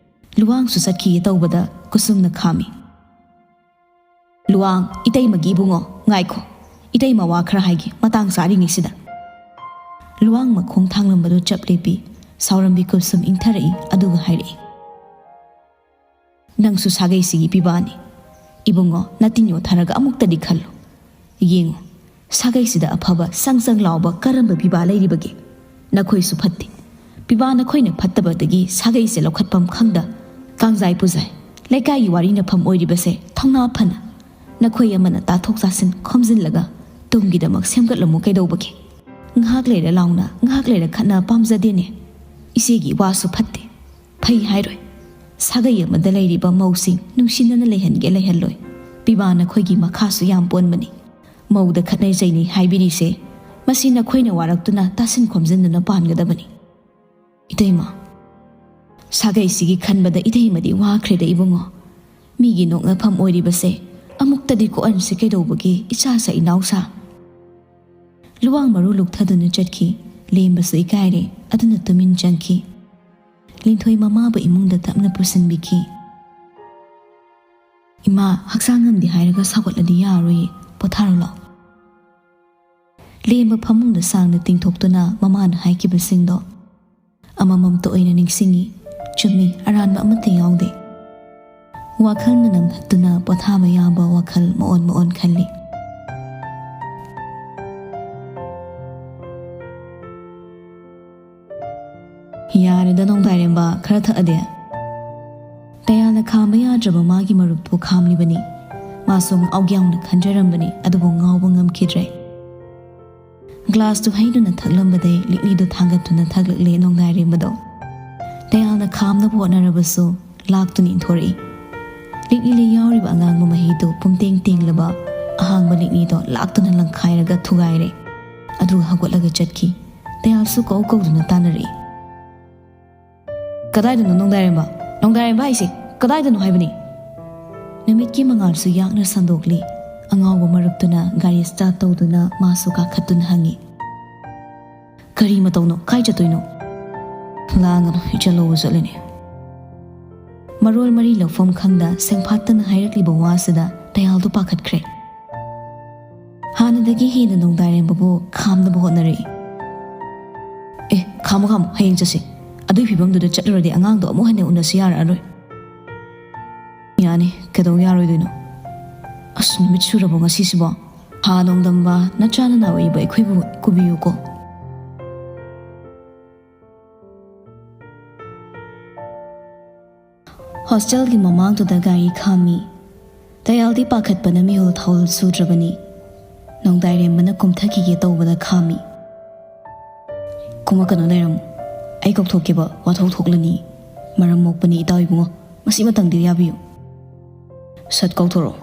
ꯂꯨꯋꯥꯡꯁꯨ ꯆꯠꯈꯤꯒꯦ ꯇꯧꯕꯗ ꯀꯨꯁꯨꯝꯅ ꯈꯥꯝꯃꯤ꯫ "ꯂꯨꯋꯥꯡ, ꯏꯇꯩꯃꯒꯤ ꯏꯕꯨꯡꯉꯣ, ꯉꯥꯏꯈꯣ, ꯏꯇꯩꯃ ꯋꯥ ꯈꯔ ꯍꯥꯏꯒꯦ ꯃꯇꯥꯡ ꯆꯥꯔꯤꯉꯩꯁꯤꯗ꯫" ꯂꯨꯋꯥꯡ ꯃꯈꯣꯡ ꯊꯥꯡꯂꯝꯕꯗꯨ ꯆꯞ ꯂꯦꯞꯄꯤ꯫ ꯁꯥꯎꯔꯝꯕꯤ ꯀꯨꯁꯨꯝ ꯏꯪꯊꯔꯛꯏ, ꯑꯗꯨꯒ ꯍꯥꯏꯔꯛꯏ, "ꯅꯪꯁꯨ ꯁꯥꯒꯩꯁꯤꯒꯤ ꯄꯤꯕꯥꯅꯤ꯫ ꯏꯕꯨꯡꯉꯣ, ꯅꯇꯤꯟ ꯌꯣꯠꯊꯔꯒ ꯑꯃꯨꯛꯇꯗꯤ ꯈꯜꯂꯨ꯫ ꯌꯦꯡꯉꯨ, ꯁꯥꯒꯩꯁꯤꯗ ꯑꯐꯕ ꯁꯪ ꯁꯪ ꯂꯥꯎꯕ ꯀꯔꯝꯕ ꯄꯤꯕꯥ ꯂꯩꯔꯤꯕꯒꯦ? ꯅꯈꯣꯏꯁꯨ ꯐꯠꯇꯦ꯫ ꯄꯤꯕꯥ ꯅꯈꯣꯏꯅ ꯐꯠꯇꯕꯗꯒꯤ ꯁꯥꯒꯩꯁꯦ ꯂꯧꯈꯠꯐꯝ ꯈꯪꯗ ꯀꯥꯡꯖꯥꯏ ꯄꯨꯖꯥꯏ, ꯂꯩꯀꯥꯏꯒꯤ ꯋꯥꯔꯤꯅꯐꯝ ꯑꯣꯏꯔꯤꯕꯁꯦ ꯊꯧꯅꯥ ꯐꯅ ꯅꯈꯣꯏ ꯑꯃꯅ ꯇꯥꯊꯣꯛ ꯇꯥꯁꯤꯟ ꯈꯣꯝꯖꯤꯜꯂꯒ ꯇꯨꯡꯒꯤꯗꯃꯛ ꯁꯦꯝꯒꯠꯂꯝꯃꯨ ꯀꯩꯗꯧꯕꯒꯦ? ꯉꯥꯏꯍꯥꯛ ꯂꯩꯔ ꯂꯥꯎꯅ, ꯉꯥꯏꯍꯥꯛ ꯂꯩꯔ ꯈꯠꯅ ꯄꯥꯝꯖꯗꯦꯅꯦ꯫ ꯏꯆꯦꯒꯤ ꯋꯥꯁꯨ ꯐꯠꯇꯦ, ꯐꯩ ꯍꯥꯏꯔꯣꯏ꯫ ꯁꯥꯒꯩ ꯑꯃꯗ ꯂꯩꯔꯤꯕ ꯃꯧꯁꯤꯡ ꯅꯨꯡꯁꯤꯅꯅ ꯂꯩꯍꯟꯒꯦ ꯂꯩꯍꯜꯂꯣꯏ, ꯄꯤꯕꯥ ꯅꯈꯣꯏꯒꯤ ꯃꯈꯥꯁꯨ ꯌꯥꯝ ꯄꯣꯟꯕꯅꯤ꯫ ꯃꯧꯗ ꯈꯠꯅꯩ ꯆꯩꯅꯩ ꯍꯥꯏꯕꯤꯔꯤꯁꯦ, ꯃꯁꯤ ꯅꯈꯣꯏꯅ ꯋꯥꯔꯛꯇꯨꯅ ꯇꯥꯁꯤꯟ ꯈꯣꯝꯖꯤꯟꯗꯨꯅ ꯄꯥꯟꯒꯗꯕꯅꯤ꯫ ꯏꯇꯩꯃ, ꯁꯥꯒꯩꯁꯤꯒꯤ ꯈꯟꯕꯗ ꯏꯇꯩꯃꯗꯤ ꯋꯥꯈ꯭ꯔꯦꯗ ꯏꯕꯨꯡꯉꯣ꯫ ꯃꯤꯒꯤ ꯅꯣꯛꯅꯐꯝ ꯑꯣꯏꯔꯤꯕꯁꯦ ꯑꯃꯨꯛꯇꯗꯤ ꯀꯣꯛꯍꯟꯁꯤ ꯀꯩꯗꯧꯕꯒꯤ, ꯏꯆꯥꯁꯥ ꯏꯅꯥꯎꯁꯥ?" ꯂꯨꯋꯥꯡ ꯃꯔꯨ ꯂꯨꯛꯊꯗꯨꯅ ꯆꯠꯈꯤ꯫ ꯂꯦꯝꯕꯁꯨ ꯏꯀꯥꯏꯔꯦ, ꯑꯗꯨꯅ ꯇꯨꯃꯤꯟ ꯆꯪꯈꯤ꯫ ꯂꯤꯟꯊꯣꯏ ꯃꯃꯥꯕꯨ ꯏꯃꯨꯡꯗ ꯇꯞꯅ ꯄꯨꯁꯤꯟꯕꯤꯈꯤ꯫ "ꯏꯃꯥ, ꯍꯛꯆꯥꯡ ꯉꯝꯗꯦ ꯍꯥꯏꯔꯒ ꯁꯥꯎꯒꯠꯂꯗꯤ ꯌꯥꯔꯣꯏꯌꯦ, ꯄꯣꯊꯥꯔꯣ ꯂꯥꯎ꯫" ꯂꯦꯝꯕ ꯐꯃꯨꯡꯗ ꯁꯥꯡꯅ ꯇꯤꯡꯊꯣꯛꯇꯨꯅ ꯃꯃꯥꯅ ꯍꯥꯏꯈꯤꯕꯁꯤꯡꯗꯣ ꯑꯃꯃꯝꯇ ꯑꯣꯏꯅ ꯅꯤꯡꯁꯤꯡꯉꯤ꯫ ꯆꯨꯝꯃꯤ, ꯑꯔꯥꯟꯕ ꯑꯃꯠꯇ ꯌꯥꯎꯗꯦ꯫ ꯋꯥꯈꯜꯅ ꯅꯝꯍꯠꯇꯨꯅ ꯄꯣꯊꯥꯕ ꯌꯥꯕ ꯋꯥꯈꯜ ꯃꯑꯣꯟ ꯃꯑꯣꯟ ꯈꯜꯂꯤ꯫ "ꯌꯥꯔꯦꯗ ꯅꯣꯡꯗꯥꯏꯔꯦꯝꯕ, ꯈꯔ ꯊꯛꯑꯗꯤ?" ꯇꯌꯥꯜꯅ ꯈꯥꯝꯕ ꯌꯥꯗ꯭ꯔꯕ ꯃꯥꯒꯤ ꯃꯔꯨꯞꯇꯨ ꯈꯥꯝꯂꯤꯕꯅꯤ꯫ ꯃꯥꯁꯨ ꯉꯥꯎꯒꯦ ꯌꯥꯎꯅ ꯈꯟꯖꯔꯝꯕꯅꯤ, ꯑꯗꯨꯕꯨ ꯉꯥꯎꯕ ꯉꯝꯈꯤꯗ꯭ꯔꯦ꯫ ꯒ꯭ꯂꯥꯁꯇꯨ ꯍꯩꯗꯨꯅ ꯊꯛꯂꯝꯕꯗꯩ ꯂꯤꯛꯂꯤꯗꯨ ꯊꯥꯡꯒꯠꯇꯨꯅ ꯊꯛꯂꯛꯂꯦ ꯅꯣꯡꯗꯥꯏꯔꯦꯝꯕꯗꯣ꯫ ꯇꯌꯥꯜꯅ ꯈꯥꯝꯅꯕ ꯍꯣꯠꯅꯔꯕꯁꯨ ꯂꯥꯛꯇꯨꯅ ꯏꯟꯊꯣꯔꯛꯏ꯫ ꯂꯤꯛꯂꯤꯗ ꯌꯥꯎꯔꯤꯕ ꯑꯉꯥꯡꯕ ꯃꯍꯤꯗꯨ ꯄꯨꯝꯇꯦꯡ ꯇꯦꯡꯂꯕ ꯑꯍꯥꯡꯕ ꯂꯤꯛꯂꯤꯗꯣ ꯂꯥꯛꯇꯨꯅ ꯂꯪꯈꯥꯏꯔꯒ ꯊꯨꯒꯥꯏꯔꯦ꯫ ꯑꯗꯨꯒ ꯍꯧꯒꯠꯂꯒ ꯆꯠꯈꯤ꯫ ꯇꯌꯥꯜꯁꯨ ꯀꯧ ꯀꯧꯗꯨꯅ ꯇꯥꯟꯅꯔꯛꯏ꯫ "ꯀꯗꯥꯏꯗꯅꯣ ꯅꯣꯡꯗꯥꯏꯔꯦꯝꯕ? ꯅꯣꯡꯗꯥꯏꯔꯦꯝꯕ ꯍꯥꯏꯁꯦ ꯀꯗꯥꯏꯗꯅꯣ ꯍꯥꯏꯕꯅꯤ?" ꯅꯨꯃꯤꯠꯀꯤ ꯃꯉꯥꯜꯁꯨ ꯌꯥꯛꯅ ꯁꯟꯗꯣꯛꯂꯤ꯫ ꯑꯉꯥꯎꯕ ꯃꯔꯨꯞꯇꯨꯅ ꯒꯥꯔꯤ ꯁ꯭ꯇꯥꯔꯠ ꯇꯧꯗꯨꯅ ꯃꯥꯁꯨ ꯀꯥꯈꯠꯇꯨꯅ ꯍꯪꯉꯤ꯫ "ꯀꯔꯤ ꯃꯇꯧꯅꯣ? ꯀꯥꯏ ꯆꯠꯇꯣꯏꯅꯣ?" "ꯂꯥꯡꯒꯅꯨ, ꯏꯆꯜ ꯂꯧꯕ ꯆꯠꯂꯤꯅꯦ꯫" ꯃꯔꯣꯜ ꯃꯔꯤ ꯂꯧꯐꯝ ꯈꯪꯗ ꯁꯦꯡꯐꯥꯠꯇꯅ ꯍꯥꯏꯔꯛꯂꯤꯕ ꯋꯥꯁꯤꯗ ꯇꯌꯥꯜꯗꯨ ꯄꯥꯈꯠꯈ꯭ꯔꯦ꯫ ꯍꯥꯟꯅꯗꯒꯤ ꯍꯦꯟꯅ ꯅꯣꯡꯗꯥꯏꯔꯦꯝꯕꯕꯨ ꯈꯥꯝꯅꯕ ꯍꯣꯠꯅꯔꯛꯏ꯫ "ꯑꯦ, ꯈꯥꯝꯃꯣ, ꯈꯥꯝꯃꯣ, ꯍꯌꯦꯡ ꯆꯠꯁꯤ꯫ ꯑꯗꯨꯏ ꯐꯤꯕꯝꯗꯨꯗ ꯆꯠꯂꯨꯔꯗꯤ ꯑꯉꯥꯡꯗꯣ ꯑꯃꯨꯛ ꯍꯟꯅ ꯎꯅꯁꯤ ꯌꯥꯔꯛꯑꯔꯣꯏ꯫ ꯌꯥꯅꯤ, ꯀꯩꯗꯧ ꯌꯥꯔꯣꯏꯗꯣꯏꯅꯣ? ꯑꯁ, ꯅꯨꯃꯤꯠ ꯁꯨꯔꯕꯣ ꯉꯁꯤꯁꯤꯕꯣ? ꯍꯥ ꯅꯣꯡꯗꯝꯕ, ꯅꯆꯥ ꯅꯅꯥꯎ ꯑꯣꯏꯕ ꯑꯩꯈꯣꯏꯕꯨ ꯀꯨꯕꯤꯌꯨꯀꯣ꯫ ꯍꯣꯁꯇꯦꯜꯒꯤ ꯃꯃꯥꯡꯗꯨꯗ ꯒꯥꯔꯤ ꯈꯥꯝꯃꯤ꯫ ꯇꯌꯥꯜꯗꯤ ꯄꯥꯈꯠꯄꯅ ꯃꯤꯍꯨꯜ ꯊꯥꯎꯜ ꯁꯨꯗ꯭ꯔꯕꯅꯤ꯫ ꯅꯣꯡꯗꯥꯏꯔꯦꯝꯕꯅ ꯀꯨꯝꯊꯈꯤꯒꯦ ꯇꯧꯕꯗ ꯈꯥꯝꯃꯤ꯫ "ꯀꯨꯝꯃꯛꯀꯅꯨ, ꯂꯩꯔꯝꯃꯨ꯫ ꯑꯩ ꯀꯧꯊꯣꯛꯀꯦꯕ, ꯋꯥꯊꯣꯛ ꯊꯣꯛꯂꯅꯤ꯫ ꯃꯔꯝ ꯃꯣꯛꯄꯅꯤ ꯏꯇꯥꯎ ꯏꯕꯨꯡꯉꯣ, ꯃꯁꯤꯃꯇꯪꯗꯤ ꯌꯥꯕꯤꯌꯨ꯫" "ꯁꯠ ꯀꯧꯊꯣꯔꯛꯑꯣ꯫"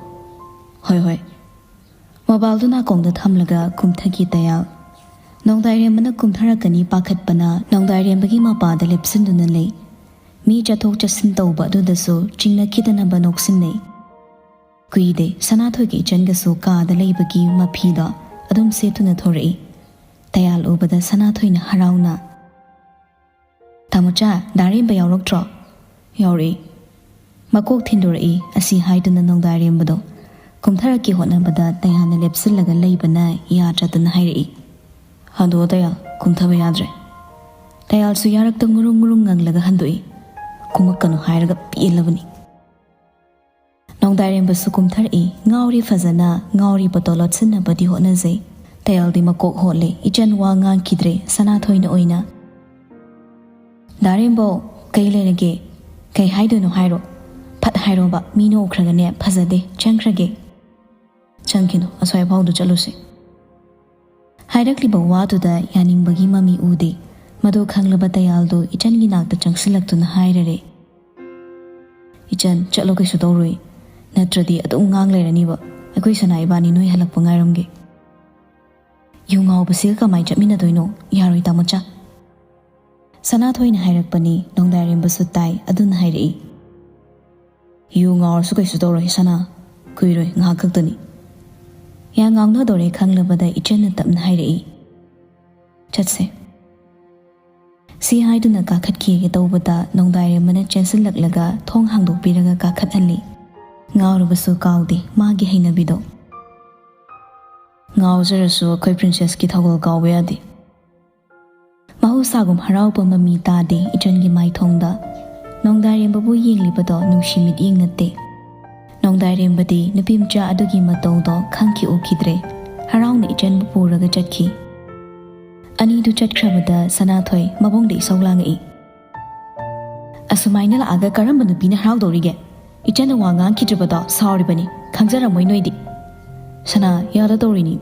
"ꯍꯣꯏ, ꯍꯣꯏ꯫" ꯃꯣꯕꯥꯏꯜꯗꯨ ꯅꯥꯀꯣꯡꯗ ꯊꯝꯂꯒ ꯀꯨꯝꯊꯈꯤ ꯇꯌꯥꯜ꯫ ꯅꯣꯡꯗꯥꯏꯔꯦꯝꯕꯅ ꯀꯨꯝꯊꯔꯛꯀꯅꯤ ꯄꯥꯈꯠꯄꯅ ꯅꯣꯡꯗꯥꯏꯔꯦꯝꯕꯒꯤ ꯃꯄꯥꯗ ꯂꯦꯞꯁꯤꯟꯗꯨꯅ ꯂꯩ꯫ ꯃꯤ ꯆꯠꯊꯣꯛ ꯆꯠꯁꯤꯟ ꯇꯧꯕ ꯑꯗꯨꯗꯁꯨ ꯆꯤꯡꯅꯈꯤꯗꯅꯕ ꯅꯣꯛꯁꯤꯟꯅꯩ꯫ ꯀꯨꯏꯗꯦ, ꯁꯅꯥꯊꯣꯏꯒ ꯏꯆꯟꯒꯁꯨ ꯀꯥꯗ ꯂꯩꯕꯒꯤ ꯃꯐꯤꯗꯣ ꯑꯗꯨꯝ ꯁꯦꯠꯇꯨꯅ ꯊꯣꯔꯛꯏ꯫ ꯇꯌꯥꯜ ꯎꯕꯗ ꯁꯅꯥꯊꯣꯏꯅ ꯍꯔꯥꯎꯅ, "ꯇꯥꯃꯣꯆꯥ, ꯗꯥꯔꯦꯝꯕ ꯌꯥꯎꯔꯛꯇ꯭ꯔꯣ?" "ꯌꯥꯎꯔꯛꯏ꯫" "ꯃꯀꯣꯛ ꯊꯤꯟꯗꯣꯔꯛꯏ" ꯑꯁꯤ ꯍꯥꯏꯗꯨꯅ ꯅꯣꯡꯗꯥꯏꯔꯦꯝꯕꯗꯣ ꯀꯨꯝꯊꯔꯛꯀꯦ ꯍꯣꯠꯅꯕꯗ ꯇꯌꯥꯜꯅ ꯂꯦꯞꯁꯤꯜꯂꯒ ꯂꯩꯕꯅ ꯌꯥꯗ꯭ꯔꯗꯅ ꯍꯥꯏꯔꯛꯏ꯫ "ꯍꯟꯗꯣꯛꯑꯣ ꯇꯌꯥꯜ, ꯀꯨꯝꯊꯕ ꯌꯥꯗ꯭ꯔꯦ꯫" ꯇꯌꯥꯜꯁꯨ ꯌꯥꯔꯛꯇ ꯉꯨꯔꯨꯡ ꯉꯨꯔꯨꯡ ꯉꯪꯂꯒ ꯍꯟꯗꯣꯛꯏ꯫ "ꯀꯨꯝꯃꯛꯀꯅꯨ ꯍꯥꯏꯔꯒ ꯄꯦꯜꯂꯕꯅꯤ꯫" ꯅꯣꯡꯗꯥꯏꯔꯦꯝꯕꯁꯨ ꯀꯨꯝꯊꯔꯛꯏ꯫ ꯉꯥꯎꯔꯤ ꯐꯖꯅ, ꯉꯥꯎꯔꯤꯕꯗꯣ ꯂꯣꯠꯁꯤꯟꯅꯕꯗꯤ ꯍꯣꯠꯅꯖꯩ꯫ ꯇꯌꯥꯜꯗꯤ ꯃꯀꯣꯛ ꯍꯣꯠꯂꯦ꯫ ꯏꯆꯟ ꯋꯥ ꯉꯥꯡꯈꯤꯗ꯭ꯔꯦ꯫ ꯁꯅꯥꯊꯣꯏꯅ ꯑꯣꯏꯅ, "ꯗꯥꯔꯦꯝꯕꯧ, ꯀꯩ ꯂꯩꯔꯒꯦ? ꯀꯩ ꯍꯥꯏꯗꯣꯏꯅꯣ ꯍꯥꯏꯔꯣ꯫ ꯐꯠ ꯍꯥꯏꯔꯣꯕ, ꯃꯤꯅ ꯎꯈ꯭ꯔꯒꯅꯦ ꯐꯖꯗꯦ, ꯆꯪꯈ꯭ꯔꯒꯦ꯫" "ꯆꯪꯈꯤꯅꯨ, ꯑꯁ꯭ꯋꯥꯏꯐꯥꯎꯗ ꯆꯠꯂꯨꯁꯦ꯫" ꯍꯥꯏꯔꯛꯂꯤꯕ ꯋꯥꯗꯨꯗ ꯌꯥꯅꯤꯡꯕꯒꯤ ꯃꯃꯤ ꯎꯗꯦ꯫ ꯃꯗꯨ ꯈꯪꯂꯕ ꯇꯌꯥꯜꯗꯨ ꯏꯆꯟꯒꯤ ꯅꯥꯛꯇ ꯆꯪꯁꯤꯜꯂꯛꯇꯨꯅ ꯍꯥꯏꯔꯔꯦ, "ꯏꯆꯟ, ꯆꯠꯂꯣ, ꯀꯩꯁꯨ ꯇꯧꯔꯣꯏ꯫ ꯅꯠꯇ꯭ꯔꯗꯤ ꯑꯗꯨꯝ ꯉꯥꯡ ꯂꯩꯔꯅꯤꯕ꯫ ꯑꯩꯈꯣꯏ ꯁꯅꯥ ꯏꯕꯥꯅꯤ ꯅꯣꯏ ꯍꯜꯂꯛꯄ ꯉꯥꯏꯔꯝꯒꯦ꯫" "ꯌꯨ ꯉꯥꯎꯕꯁꯤꯒ ꯀꯃꯥꯏ ꯆꯠꯃꯤꯟꯅꯗꯣꯏꯅꯣ? ꯌꯥꯔꯣꯏ, ꯇꯥꯃꯣꯆꯥ꯫" ꯁꯅꯥꯊꯣꯏꯅ ꯍꯥꯏꯔꯛꯄꯅꯤ, ꯅꯣꯡꯗꯥꯏꯔꯦꯝꯕꯁꯨ ꯇꯥꯏ꯫ ꯑꯗꯨꯅ ꯍꯥꯏꯔꯛꯏ, "ꯌꯨ ꯉꯥꯎꯔꯁꯨ ꯀꯩꯁꯨ ꯇꯧꯔꯣꯏ ꯁꯅꯥ, ꯀꯨꯏꯔꯣꯏ, ꯉꯥꯏꯍꯥꯛ ꯈꯛꯇꯅꯤ꯫" ꯌꯥ ꯉꯥꯡꯅꯗꯣꯔꯦ ꯈꯪꯂꯕꯗ ꯏꯆꯟꯅ ꯇꯞꯅ ꯍꯥꯏꯔꯛꯏ, "ꯆꯠꯁꯦ꯫" ꯁꯤ ꯍꯥꯏꯗꯨꯅ ꯀꯥꯈꯠꯈꯤꯒꯦ ꯇꯧꯕꯗ ꯅꯣꯡꯗꯥꯏꯔꯦꯝꯕꯅ ꯆꯦꯟꯁꯤꯜꯂꯛꯂꯒ ꯊꯣꯡ ꯍꯥꯡꯗꯣꯛꯄꯤꯔꯒ ꯀꯥꯈꯠꯍꯜꯂꯤ꯫ ꯉꯥꯎꯔꯕꯁꯨ ꯀꯥꯎꯗꯦ ꯃꯥꯒꯤ ꯍꯩꯅꯕꯤꯗꯣ꯫ "ꯉꯥꯎꯖꯔꯁꯨ ꯑꯩꯈꯣꯏ ꯄ꯭ꯔꯤꯟꯁꯦꯁꯀꯤ ꯊꯧꯒꯜ ꯀꯥꯎꯕ ꯌꯥꯗꯦ꯫" ꯃꯍꯧꯁꯥꯒꯨꯝ ꯍꯔꯥꯎꯕ ꯃꯃꯤ ꯇꯥꯗꯦ ꯏꯆꯟꯒꯤ ꯃꯥꯏꯊꯣꯡꯗ꯫ ꯅꯣꯡꯗꯥꯏꯔꯦꯝꯕꯕꯨ ꯌꯦꯡꯂꯤꯕꯗꯣ ꯅꯨꯡꯁꯤ ꯃꯤꯠꯌꯦꯡ ꯅꯠꯇꯦ꯫ ꯅꯣꯡꯗꯥꯏꯔꯦꯝꯕꯗꯤ ꯅꯨꯄꯤ ꯃꯆꯥ ꯑꯗꯨꯒꯤ ꯃꯇꯧꯗꯣ ꯈꯪꯈꯤ ꯎꯈꯤꯗ꯭ꯔꯦ꯫ ꯍꯔꯥꯎꯅ ꯏꯆꯟꯕꯨ ꯄꯨꯔꯒ ꯆꯠꯈꯤ꯫ ꯑꯅꯤꯗꯨ ꯆꯠꯈ꯭ꯔꯕꯗ ꯁꯅꯥꯊꯣꯏ ꯃꯕꯨꯡꯗ ꯏꯁꯧ ꯂꯥꯡꯉꯛꯏ꯫ "ꯑꯁꯨꯃꯥꯏꯅ ꯂꯥꯛꯑꯒ ꯀꯔꯝꯕ ꯅꯨꯄꯤꯅ ꯍꯔꯥꯎꯗꯧꯔꯤꯒꯦ? ꯏꯆꯟꯅ ꯋꯥ ꯉꯥꯡꯈꯤꯗ꯭ꯔꯕꯗꯣ ꯁꯥꯎꯔꯤꯕꯅꯤ, ꯈꯪꯖꯔꯝꯃꯣꯏ ꯅꯣꯏꯗꯤ꯫" "ꯁꯅꯥ, ꯌꯥꯗ ꯇꯧꯔꯤꯅꯤ꯫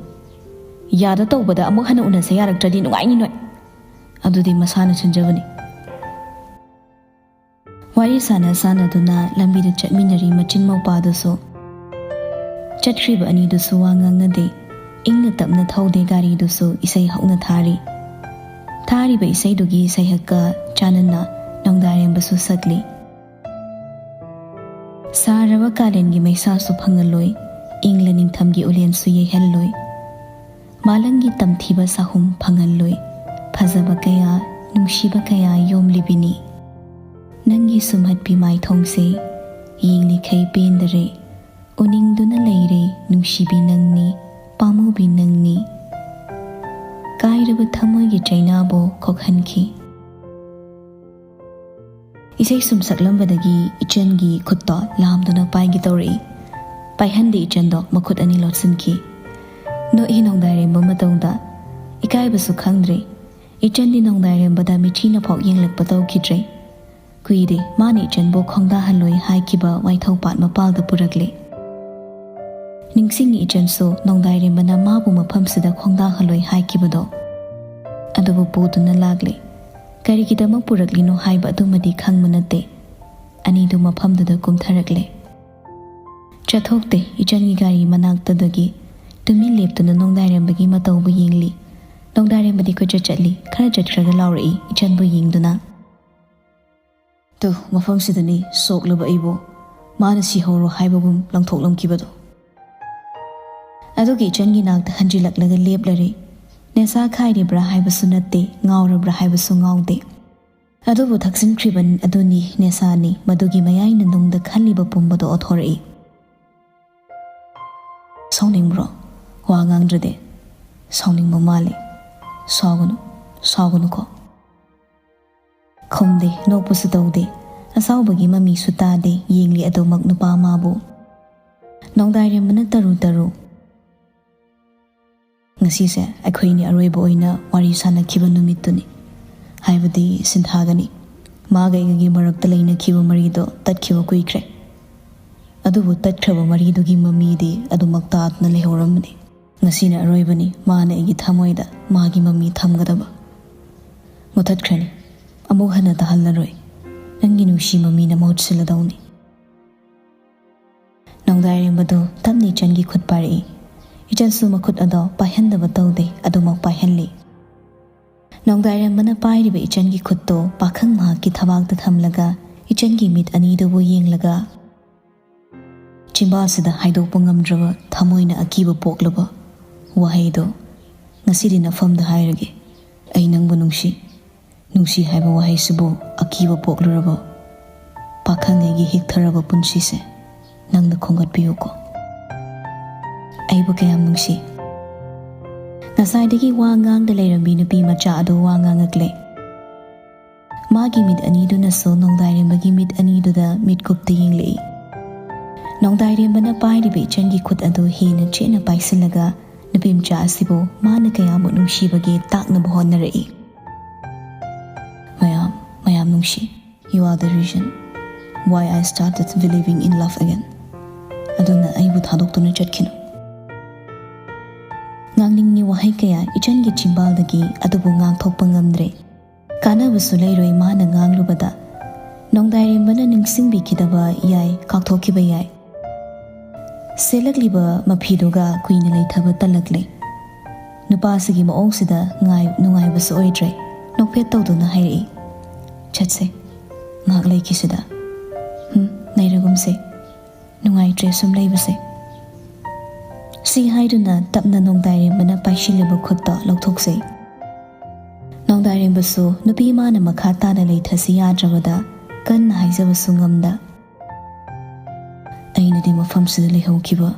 ꯌꯥꯗ ꯇꯧꯕꯗ ꯑꯃꯨꯛ ꯍꯟꯅ ꯎꯅꯁꯦ ꯌꯥꯔꯛꯇ꯭ꯔꯗꯤ ꯅꯨꯡꯉꯥꯏꯅꯤ ꯅꯣꯏ꯫" "ꯑꯗꯨꯗꯤ ꯃꯁꯥꯅ ꯁꯤꯟꯖꯕꯅꯤ꯫" ꯋꯥꯔꯤ ꯁꯥꯟꯅ ꯁꯥꯟꯅꯗꯨꯅ ꯂꯝꯕꯤꯗ ꯆꯠꯃꯤꯟꯅꯔꯤ ꯃꯆꯤꯟ ꯃꯧꯄꯥꯗꯨꯁꯨ꯫ ꯆꯠꯈ꯭ꯔꯤꯕ ꯑꯅꯤꯗꯨꯁꯨ ꯋꯥ ꯉꯥꯡꯅꯗꯦ꯫ ꯏꯪꯅ ꯇꯞꯅ ꯊꯧꯗꯦ ꯒꯥꯔꯤꯗꯨꯁꯨ, ꯏꯁꯩ ꯍꯧꯅ ꯊꯥꯔꯤ꯫ ꯊꯥꯔꯤꯕ ꯏꯁꯩꯗꯨꯒꯤ ꯁꯩꯍꯛꯀ ꯆꯥꯟꯅꯅ ꯅꯣꯡꯗꯥꯏꯔꯦꯝꯕꯁꯨ ꯁꯛꯂꯤ꯫ ꯁꯥꯔꯕ ꯀꯥꯂꯦꯟꯒꯤ ꯃꯩꯁꯥꯁꯨ ꯐꯪꯍꯜꯂꯣꯏ, ꯏꯪꯂ ꯅꯤꯡꯊꯝꯒꯤ ꯎꯂꯦꯟꯁꯨ ꯌꯩꯍꯜꯂꯣꯏ꯫ ꯃꯥꯂꯪꯒꯤ ꯇꯝꯊꯤꯕ ꯁꯥꯍꯨꯝ ꯐꯪꯍꯜꯂꯣꯏ꯫ ꯐꯖꯕ ꯀꯌꯥ, ꯅꯨꯡꯁꯤꯕ ꯀꯌꯥ ꯌꯣꯝꯂꯤꯕꯤꯅꯤ꯫ ꯅꯪꯒꯤ ꯁꯨꯝꯍꯠꯄꯤ ꯃꯥꯏꯊꯣꯡꯁꯦ ꯌꯦꯡꯂꯤꯈꯩ ꯄꯦꯟꯗꯔꯦ꯫ ꯎꯅꯤꯡꯗꯨꯅ ꯂꯩꯔꯦ ꯅꯨꯡꯁꯤꯕꯤ ꯅꯪꯅꯤ, ꯄꯥꯝꯃꯨꯕꯤ ꯅꯪꯅꯤ꯫ ꯀꯥꯏꯔꯕ ꯊꯃꯣꯏꯒꯤ ꯆꯩꯅꯥꯕꯨ ꯀꯣꯛꯍꯟꯈꯤ꯫ ꯏꯁꯩ ꯁꯨꯝ ꯁꯛꯂꯝꯕꯗꯒꯤ ꯏꯆꯟꯒꯤ ꯈꯨꯠꯇꯣ ꯂꯥꯝꯗꯨꯅ ꯄꯥꯏꯒꯦ ꯇꯧꯔꯛꯏ꯫ ꯄꯥꯏꯍꯟꯗꯦ ꯏꯆꯟꯗꯣ ꯃꯈꯨꯠ ꯑꯅꯤ ꯂꯣꯠꯁꯤꯟꯈꯤ꯫ ꯅꯣꯛꯏ ꯅꯣꯡꯗꯥꯏꯔꯦꯝꯕ ꯃꯇꯧꯗ꯫ ꯏꯀꯥꯏꯕꯁꯨ ꯈꯪꯗ꯭ꯔꯦ꯫ ꯏꯆꯟꯗꯤ ꯅꯣꯡꯗꯥꯏꯔꯦꯝꯕꯗ ꯃꯤꯊꯤꯅ ꯐꯥꯎ ꯌꯦꯡꯂꯛꯄ ꯇꯧꯈꯤꯗ꯭ꯔꯦ꯫ ꯀꯨꯏꯔꯦ ꯃꯥꯅ ꯏꯆꯟꯕꯨ ꯈꯣꯡꯗꯥꯍꯜꯂꯣꯏ ꯍꯥꯏꯈꯤꯕ ꯋꯥꯏꯊꯧ ꯄꯥꯠ ꯃꯄꯥꯜꯗ ꯄꯨꯔꯛꯂꯦ꯫ ꯅꯤꯡꯁꯤꯡꯉꯤ ꯏꯆꯟꯁꯨ ꯅꯣꯡꯗꯥꯏꯔꯦꯝꯕꯅ ꯃꯥꯕꯨ ꯃꯐꯝꯁꯤꯗ ꯈꯣꯡꯗꯥꯍꯜꯂꯣꯏ ꯍꯥꯏꯈꯤꯕꯗꯣ꯫ ꯑꯗꯨꯕꯨ ꯄꯨꯗꯨꯅ ꯂꯥꯛꯂꯦ꯫ ꯀꯔꯤꯒꯤꯗꯃꯛ ꯄꯨꯔꯛꯂꯤꯅꯣ ꯍꯥꯏꯕ ꯑꯗꯨꯃꯗꯤ ꯈꯪꯕ ꯅꯠꯇꯦ꯫ ꯑꯅꯤꯗꯨ ꯃꯐꯝꯗꯨꯗ ꯀꯨꯝꯊꯔꯛꯂꯦ꯫ ꯆꯠꯊꯣꯛꯇꯦ ꯏꯆꯟꯒꯤ ꯒꯥꯔꯤ ꯃꯅꯥꯛꯇꯗꯒꯤ꯫ ꯇꯨꯃꯤꯟ ꯂꯦꯞꯇꯨꯅ ꯅꯣꯡꯗꯥꯏꯔꯦꯝꯕꯒꯤ ꯃꯇꯧꯕꯨ ꯌꯦꯡꯂꯤ꯫ ꯅꯣꯡꯗꯥꯏꯔꯦꯝꯕꯗꯤ ꯀꯣꯏꯆꯠ ꯆꯠꯂꯤ꯫ ꯈꯔ ꯆꯠꯈ꯭ꯔꯒ ꯂꯥꯎꯔꯛꯏ ꯏꯆꯟꯕꯨ ꯌꯦꯡꯗꯨꯅ꯫ "ꯇꯨ, ꯃꯐꯝꯁꯤꯗꯅꯤ ꯁꯣꯛꯂꯕ ꯑꯩꯕꯨ ꯃꯥꯅ ꯁꯤꯍꯧꯔꯣ ꯍꯥꯏꯕꯒꯨꯝ ꯂꯪꯊꯣꯛꯂꯝꯈꯤꯕꯗꯣ꯫" ꯑꯗꯨꯒꯤ ꯏꯆꯟꯒꯤ ꯅꯥꯛꯇ ꯍꯟꯖꯤꯜꯂꯛꯂꯒ ꯂꯦꯞꯂꯔꯦ꯫ ꯅꯦꯁꯥ ꯈꯥꯏꯔꯤꯕ꯭ꯔꯥ ꯍꯥꯏꯕꯁꯨ ꯅꯠꯇꯦ, ꯉꯥꯎꯔꯕ꯭ꯔꯥ ꯍꯥꯏꯕꯁꯨ ꯉꯥꯎꯗꯦ꯫ ꯑꯗꯨꯕꯨ ꯊꯛꯆꯤꯟꯈ꯭ꯔꯤꯕ ꯑꯗꯨꯅꯤ ꯅꯦꯁꯥꯅꯤ, ꯃꯗꯨꯒꯤ ꯃꯌꯥꯏꯅ ꯅꯨꯡꯗ ꯈꯜꯂꯤꯕ ꯄꯨꯝꯕꯗꯣ ꯑꯣꯊꯣꯔꯛꯏ꯫ "ꯁꯥꯎꯅꯤꯡꯕ꯭ꯔꯣ? ꯋꯥ ꯉꯥꯡꯗ꯭ꯔꯗꯤ꯫" "ꯁꯥꯎꯅꯤꯡꯕ ꯃꯥꯜꯂꯤ꯫" "ꯁꯥꯎꯒꯅꯨ, ꯁꯥꯎꯒꯅꯨꯀꯣ꯫ ꯈꯨꯝꯗꯦ, ꯅꯣꯛꯄꯁꯨ ꯇꯧꯗꯦ꯫ ꯑꯁꯥꯎꯕꯒꯤ ꯃꯃꯤꯁꯨ ꯇꯥꯗꯦ꯫ ꯌꯦꯡꯂꯤ ꯑꯗꯨꯃꯛ ꯅꯨꯄꯥ ꯃꯥꯕꯨ꯫ ꯅꯣꯡꯗꯥꯏꯔꯦꯝꯕꯅ ꯇꯔꯨ ꯇꯔꯨ꯫ "ꯉꯁꯤꯁꯦ ꯑꯩꯈꯣꯏꯅꯤ ꯑꯔꯣꯏꯕ ꯑꯣꯏꯅ ꯋꯥꯔꯤ ꯁꯥꯟꯅꯈꯤꯕ ꯅꯨꯃꯤꯠꯇꯨꯅꯤ꯫ ꯍꯥꯏꯕꯗꯤ ꯁꯤꯟꯊꯥꯒꯅꯤ꯫ ꯃꯥꯒ ꯑꯩꯒꯒꯤ ꯃꯔꯛꯇ ꯂꯩꯅꯈꯤꯕ ꯃꯔꯤꯗꯣ ꯇꯠꯈꯤꯕ ꯀꯨꯏꯈ꯭ꯔꯦ꯫ ꯑꯗꯨꯕꯨ ꯇꯠꯈ꯭ꯔꯕ ꯃꯔꯤꯗꯨꯒꯤ ꯃꯃꯤꯗꯤ ꯑꯗꯨꯃꯛ ꯇꯥꯗꯨꯅ ꯂꯩꯍꯧꯔꯝꯕꯅꯤ꯫ ꯉꯁꯤꯅ ꯑꯔꯣꯏꯕꯅꯤ ꯃꯥꯅ ꯑꯩꯒꯤ ꯊꯃꯣꯏꯗ ꯃꯥꯒꯤ ꯃꯃꯤ ꯊꯝꯒꯗꯕ꯫ ꯃꯨꯊꯠꯈ꯭ꯔꯅꯤ꯫ ꯑꯃꯨꯛ ꯍꯟꯅ ꯇꯥꯍꯜꯂꯔꯣꯏ꯫ ꯅꯪꯒꯤ ꯅꯨꯡꯁꯤ ꯃꯃꯤꯅ ꯃꯍꯨꯠ ꯁꯤꯜꯂꯗꯧꯅꯤ꯫" ꯅꯣꯡꯗꯥꯏꯔꯦꯝꯕꯗꯨ ꯇꯞꯅ ꯏꯆꯟꯒꯤ ꯈꯨꯠ ꯄꯥꯏꯔꯛꯏ꯫ ꯏꯆꯟꯁꯨ ꯃꯈꯨꯠ ꯑꯗꯣ ꯄꯥꯏꯍꯟꯗꯕ ꯇꯧꯗꯦ, ꯑꯗꯨꯃꯛ ꯄꯥꯏꯍꯜꯂꯤ꯫ ꯅꯣꯡꯗꯥꯏꯔꯦꯝꯕꯅ ꯄꯥꯏꯔꯤꯕ ꯏꯆꯟꯒꯤ ꯈꯨꯠꯇꯣ ꯄꯥꯈꯪ ꯃꯍꯥꯛꯀꯤ ꯊꯕꯥꯛꯇ ꯊꯝꯂꯒ ꯏꯆꯟꯒꯤ ꯃꯤꯠ ꯑꯅꯤꯗꯨꯕꯨ ꯌꯦꯡꯂꯒ ꯆꯤꯝꯕꯥꯜꯁꯤꯗ ꯍꯥꯏꯗꯣꯛꯄ ꯉꯝꯗ꯭ꯔꯕ ꯊꯃꯣꯏꯅ ꯑꯀꯤꯕ ꯄꯣꯛꯂꯕ ꯋꯥꯍꯩꯗꯣ ꯉꯁꯤꯗꯤ ꯅꯐꯝꯗ ꯍꯥꯏꯔꯒꯦ, "ꯑꯩ ꯅꯪꯕꯨ ꯅꯨꯡꯁꯤ꯫" ꯅꯨꯡꯁꯤ ꯍꯥꯏꯕ ꯋꯥꯍꯩꯁꯤꯕꯨ ꯑꯀꯤꯕ ꯄꯣꯛꯂꯨꯔꯕ ꯄꯥꯈꯪ ꯑꯩꯒꯤ ꯍꯤꯛꯊꯔꯕ ꯄꯨꯟꯁꯤꯁꯦ ꯅꯪꯅ ꯈꯣꯝꯒꯠꯄꯤꯌꯨꯀꯣ꯫ ꯑꯩꯕꯨ ꯀꯌꯥꯝ ꯅꯨꯡꯁꯤ꯫ ꯉꯁꯥꯏꯗꯒꯤ ꯋꯥ ꯉꯥꯡꯗ ꯂꯩꯔꯝꯕꯤ ꯅꯨꯄꯤ ꯃꯆꯥ ꯑꯗꯨ ꯋꯥ ꯉꯥꯡꯉꯛꯂꯦ꯫ ꯃꯥꯒꯤ ꯃꯤꯠ ꯑꯅꯤꯗꯨꯅꯁꯨ ꯅꯣꯡꯗꯥꯏꯔꯦꯝꯕꯒꯤ ꯃꯤꯠ ꯑꯅꯤꯗꯨꯗ ꯃꯤꯠꯀꯨꯞꯇ ꯌꯦꯡꯂꯛꯏ꯫ ꯅꯣꯡꯗꯥꯏꯔꯦꯝꯕꯅ ꯄꯥꯏꯔꯤꯕ ꯏꯆꯟꯒꯤ ꯈꯨꯠ ꯑꯗꯨ ꯍꯦꯟꯅ ꯆꯦꯠꯅ ꯄꯥꯏꯁꯤꯜꯂꯒ ꯅꯨꯄꯤ ꯃꯆꯥ ꯑꯁꯤꯕꯨ ꯃꯥꯅ ꯀꯌꯥꯃꯨꯛ ꯅꯨꯡꯁꯤꯕꯒꯦ ꯇꯥꯛꯅꯕ ꯍꯣꯠꯅꯔꯛꯏ꯫ "ꯃꯌꯥꯝ, ꯃꯌꯥꯝ ꯅꯨꯡꯁꯤ꯫ You are the reason why I started believing in love again꯫ ꯑꯗꯨꯅ ꯑꯩꯕꯨ ꯊꯥꯗꯣꯛꯇꯨꯅ ꯆꯠꯈꯤꯅꯨ꯫" ꯉꯥꯡꯅꯤꯡꯉꯤ ꯋꯥꯍꯩ ꯀꯌꯥ ꯏꯆꯟꯒꯤ ꯆꯤꯝꯕꯥꯜꯗꯒꯤ, ꯑꯗꯨꯕꯨ ꯉꯥꯡꯊꯣꯛꯄ ꯉꯝꯗ꯭ꯔꯦ꯫ ꯀꯥꯟꯅꯕꯁꯨ ꯂꯩꯔꯣꯏ ꯃꯥꯅ ꯉꯥꯡꯂꯨꯕꯗ꯫ ꯅꯣꯡꯗꯥꯏꯔꯦꯝꯕꯅ ꯅꯤꯡꯁꯤꯡꯕꯤꯈꯤꯗꯕ ꯌꯥꯏ, ꯀꯥꯎꯊꯣꯛꯈꯤꯕ ꯌꯥꯏ꯫ ꯁꯦꯠꯂꯛꯂꯤꯕ ꯃꯐꯤꯗꯨꯒ ꯀꯨꯏꯅ ꯂꯩꯊꯕ ꯇꯜꯂꯛꯂꯦ꯫ ꯅꯨꯄꯥꯁꯤꯒꯤ ꯃꯑꯣꯡꯁꯤꯗ ꯉꯥꯏ-, ꯅꯨꯡꯉꯥꯏꯕꯁꯨ ꯑꯣꯏꯗ꯭ꯔꯦ꯫ ꯅꯣꯛꯐꯦꯠ ꯇꯧꯗꯨꯅ ꯍꯥꯏꯔꯛꯏ, "ꯆꯠꯁꯦ, ꯉꯥꯏꯍꯥꯛ ꯂꯩꯈꯤꯁꯤꯗ꯫" "ꯍꯨꯝ, ꯂꯩꯔꯒꯨꯝꯁꯦ꯫ ꯅꯨꯡꯉꯥꯏꯇ꯭ꯔꯦ ꯁꯨꯝ ꯂꯩꯕꯁꯦ꯫" ꯁꯤ ꯍꯥꯏꯗꯨꯅ ꯇꯞꯅ ꯅꯣꯡꯗꯥꯏꯔꯦꯝꯕꯅ ꯄꯥꯏꯁꯤꯜꯂꯤꯕ ꯈꯨꯠꯇꯣ ꯂꯧꯊꯣꯛꯆꯩ꯫ ꯅꯣꯡꯗꯥꯏꯔꯦꯝꯕꯁꯨ ꯅꯨꯄꯤ ꯃꯥꯅ ꯃꯈꯥ ꯇꯥꯅ ꯂꯩꯊꯁꯤ ꯌꯥꯗ꯭ꯔꯕꯗ ꯀꯟꯅ ꯍꯥꯏꯖꯕꯁꯨ ꯉꯝꯗ, "ꯑꯩꯅꯗꯤ ꯃꯐꯝꯁꯤꯗ ꯂꯩꯍꯧꯈꯤꯕ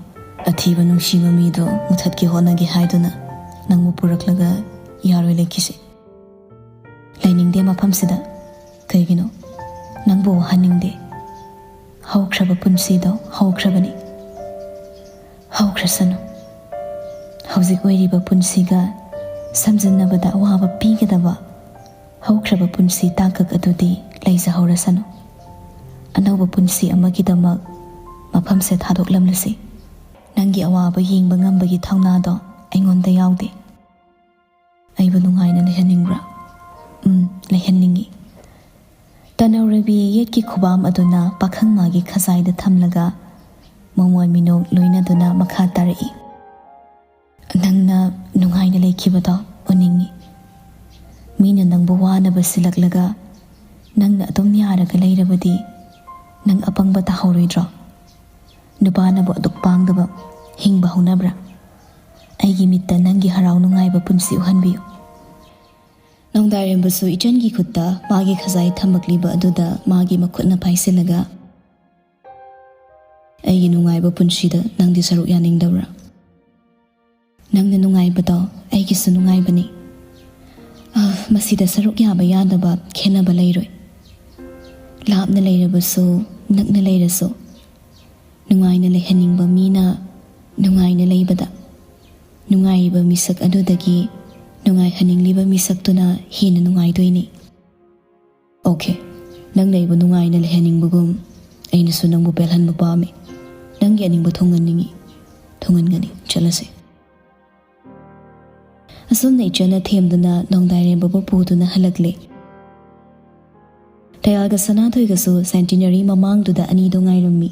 ꯑꯊꯤꯕ ꯅꯨꯡꯁꯤꯕ ꯃꯤꯗꯣ ꯃꯨꯊꯠꯀꯦ ꯍꯣꯠꯅꯒꯦ ꯍꯥꯏꯗꯨꯅ ꯅꯪꯕꯨ ꯄꯨꯔꯛꯂꯒ ꯌꯥꯔꯣꯏ ꯂꯩꯈꯤꯁꯦ꯫ ꯃꯐꯝꯁꯤꯗ ꯀꯩꯒꯤꯅꯣ? ꯅꯪꯕꯨ ꯋꯥꯍꯟꯅꯤꯡꯗꯦ꯫ ꯍꯧꯈ꯭ꯔꯕ ꯄꯨꯟꯁꯤꯗꯣ ꯍꯧꯈ꯭ꯔꯕꯅꯤ꯫ ꯍꯧꯈ꯭ꯔꯁꯅꯨ꯫ ꯍꯧꯖꯤꯛ ꯑꯣꯏꯔꯤꯕ ꯄꯨꯟꯁꯤꯒ ꯁꯝꯖꯤꯟꯅꯕꯗ ꯑꯋꯥꯕ ꯄꯤꯒꯗꯕ ꯍꯧꯈ꯭ꯔꯕ ꯄꯨꯟꯁꯤ ꯇꯥꯡꯀꯛ ꯑꯗꯨꯗꯤ ꯂꯩꯖꯍꯧꯔꯁꯅꯨ꯫ ꯑꯅꯧꯕ ꯄꯨꯟꯁꯤ ꯑꯃꯒꯤꯗꯃꯛ ꯃꯐꯝꯁꯦ ꯊꯥꯗꯣꯛꯂꯝꯂꯁꯤ꯫ ꯅꯪꯒꯤ ꯑꯋꯥꯕ ꯌꯦꯡꯕ ꯉꯝꯕꯒꯤ ꯊꯧꯅꯥꯗꯣ ꯑꯩꯉꯣꯟꯗ ꯌꯥꯎꯗꯦ꯫ ꯑꯩꯕꯨ ꯅꯨꯡꯉꯥꯏꯅ ꯂꯩꯍꯟꯅꯤꯡꯕ꯭ꯔꯥ? ꯎꯝ, ꯂꯩꯍꯟꯅꯤꯡꯏ꯫ ꯇꯅꯧꯔꯕꯤ ꯌꯦꯠꯀꯤ ꯈꯨꯕꯥꯝ ꯑꯗꯨꯅ ꯄꯥꯈꯪ ꯃꯥꯒꯤ ꯈꯖꯥꯏꯗ ꯊꯝꯂꯒ ꯃꯃꯣꯟ ꯃꯤꯅꯣꯛ ꯂꯣꯏꯅꯗꯨꯅ ꯃꯈꯥ ꯇꯥꯔꯛꯏ꯫ ꯅꯪꯅ ꯅꯨꯡꯉꯥꯏꯅ ꯂꯩꯈꯤꯕꯗꯣ ꯎꯅꯤꯡꯏ꯫ ꯃꯤꯅ ꯅꯪꯕꯨ ꯋꯥꯅꯕ ꯁꯤꯜꯂꯛꯂꯒ ꯅꯪꯅ ꯑꯗꯨꯝ ꯌꯥꯔꯒ ꯂꯩꯔꯕꯗꯤ ꯅꯪ ꯑꯄꯪꯕ ꯇꯥꯍꯧꯔꯣꯏꯗ꯭ꯔꯣ? ꯅꯨꯄꯥꯅꯕꯨ ꯑꯗꯨꯛ ꯄꯥꯡꯗꯕ ꯍꯤꯡꯕ ꯍꯧꯅꯕ꯭ꯔꯥ? ꯑꯩꯒꯤ ꯃꯤꯠꯇ ꯅꯪꯒꯤ ꯍꯔꯥꯎ ꯅꯨꯡꯉꯥꯏꯕ ꯄꯨꯟꯁꯤ ꯎꯍꯟꯕꯤꯌꯨ꯫ ꯅꯣꯡꯗꯥꯏꯔꯦꯝꯕꯁꯨ ꯏꯆꯟꯒꯤ ꯈꯨꯠꯇ ꯃꯥꯒꯤ ꯈꯖꯥꯏ ꯊꯝꯃꯛꯂꯤꯕ ꯑꯗꯨꯗ ꯃꯥꯒꯤ ꯃꯈꯨꯠꯅ ꯄꯥꯏꯁꯤꯜꯂꯒ, "ꯑꯩꯒꯤ ꯅꯨꯡꯉꯥꯏꯕ ꯄꯨꯟꯁꯤꯗ ꯅꯪꯗꯤ ꯁꯔꯨꯛ ꯌꯥꯅꯤꯡꯗꯕ꯭ꯔꯥ? ꯅꯪꯅ ꯅꯨꯡꯉꯥꯏꯕꯗꯣ ꯑꯩꯒꯤꯁꯨ ꯅꯨꯡꯉꯥꯏꯕꯅꯤ꯫ ꯑꯥ, ꯃꯁꯤꯗ ꯁꯔꯨꯛ ꯌꯥꯕ ꯌꯥꯗꯕ ꯈꯦꯠꯅꯕ ꯂꯩꯔꯣꯏ꯫ ꯂꯥꯞꯅ ꯂꯩꯔꯕꯁꯨ, ꯅꯛꯅ ꯂꯩꯔꯁꯨ, ꯅꯨꯡꯉꯥꯏꯅ ꯂꯩꯍꯟꯅꯤꯡꯕ ꯃꯤꯅ ꯅꯨꯡꯉꯥꯏꯅ ꯂꯩꯕꯗ, ꯅꯨꯡꯉꯥꯏꯔꯤꯕ ꯃꯤꯁꯛ ꯑꯗꯨꯗꯒꯤ ꯅꯨꯡꯉꯥꯏꯍꯟꯅꯤꯡꯂꯤꯕ ꯃꯤꯁꯛꯇꯨꯅ ꯍꯦꯟꯅ ꯅꯨꯡꯉꯥꯏꯗꯣꯏꯅꯤ꯫ ꯑꯣꯀꯦ, ꯅꯪꯅ ꯑꯩꯕꯨ ꯅꯨꯡꯉꯥꯏꯅ ꯂꯩꯍꯟꯅꯤꯡꯕꯒꯨꯝ ꯑꯩꯅꯁꯨ ꯅꯪꯕꯨ ꯄꯦꯜꯍꯟꯕ ꯄꯥꯝꯃꯤ꯫ ꯅꯪꯒꯤ ꯑꯅꯤꯡꯕ ꯊꯨꯡꯍꯟꯅꯤꯡꯏ꯫ ꯊꯨꯡꯍꯟꯒꯅꯤ꯫ ꯆꯠꯂꯁꯤ꯫" ꯑꯁꯨꯝꯅ ꯏꯆꯟꯅ ꯊꯦꯝꯗꯨꯅ ꯅꯣꯡꯗꯥꯏꯔꯦꯝꯕꯕꯨ ꯄꯨꯗꯨꯅ ꯍꯜꯂꯛꯂꯦ꯫ ꯇꯌꯥꯜꯒ ꯁꯅꯥꯊꯣꯏꯒꯁꯨ ꯁꯦꯟꯇꯤꯅꯔꯤ ꯃꯃꯥꯡꯗꯨꯗ ꯑꯅꯤꯗꯣ ꯉꯥꯏꯔꯝꯃꯤ꯫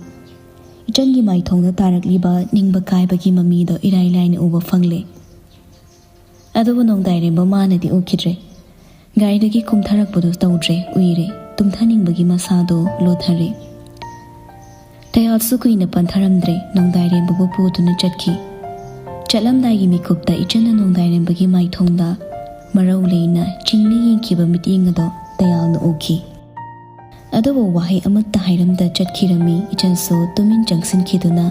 ꯏꯆꯟꯒꯤ ꯃꯥꯏꯊꯣꯡꯗ ꯇꯥꯔꯛꯂꯤꯕ ꯅꯤꯡꯕ ꯀꯥꯏꯕꯒꯤ ꯃꯃꯤꯗꯣ ꯏꯔꯥꯏ ꯂꯥꯏꯅ ꯎꯕ ꯐꯪꯂꯦ꯫ ꯑꯗꯨꯕꯨ ꯅꯣꯡꯗꯥꯏꯔꯦꯝꯕ ꯃꯥꯅꯗꯤ ꯎꯈꯤꯗ꯭ꯔꯦ꯫ ꯒꯥꯔꯤꯗꯒꯤ ꯀꯨꯝꯊꯔꯛꯄꯗꯨ ꯇꯧꯗ꯭ꯔꯦ, ꯎꯏꯔꯦ꯫ ꯇꯨꯝꯊꯅꯤꯡꯕꯒꯤ ꯃꯁꯥꯗꯣ ꯂꯣꯊꯔꯦ꯫ ꯇꯌꯥꯜꯁꯨ ꯀꯨꯏꯅ ꯄꯟꯊꯔꯝꯗ꯭ꯔꯦ, ꯅꯣꯡꯗꯥꯏꯔꯦꯝꯕꯕꯨ ꯄꯨꯗꯨꯅ ꯆꯠꯈꯤ꯫ ꯆꯠꯂꯝꯗꯥꯏꯒꯤ ꯃꯤꯀꯨꯞꯇ ꯏꯆꯟꯅ ꯅꯣꯡꯗꯥꯏꯔꯦꯝꯕꯒꯤ ꯃꯥꯏꯊꯣꯡꯗ ꯃꯔꯧ ꯂꯩꯅ ꯆꯤꯡꯅ ꯌꯦꯡꯈꯤꯕ ꯃꯤꯠꯌꯦꯡ ꯑꯗꯣ ꯇꯌꯥꯜꯅ ꯎꯈꯤ꯫ ꯑꯗꯨꯕꯨ ꯋꯥꯍꯩ ꯑꯃꯠꯇ ꯍꯥꯏꯔꯝꯗ ꯆꯠꯈꯤꯔꯝꯃꯤ꯫ ꯏꯆꯟꯁꯨ ꯇꯨꯃꯤꯟ ꯆꯪꯁꯤꯟꯈꯤꯗꯨꯅ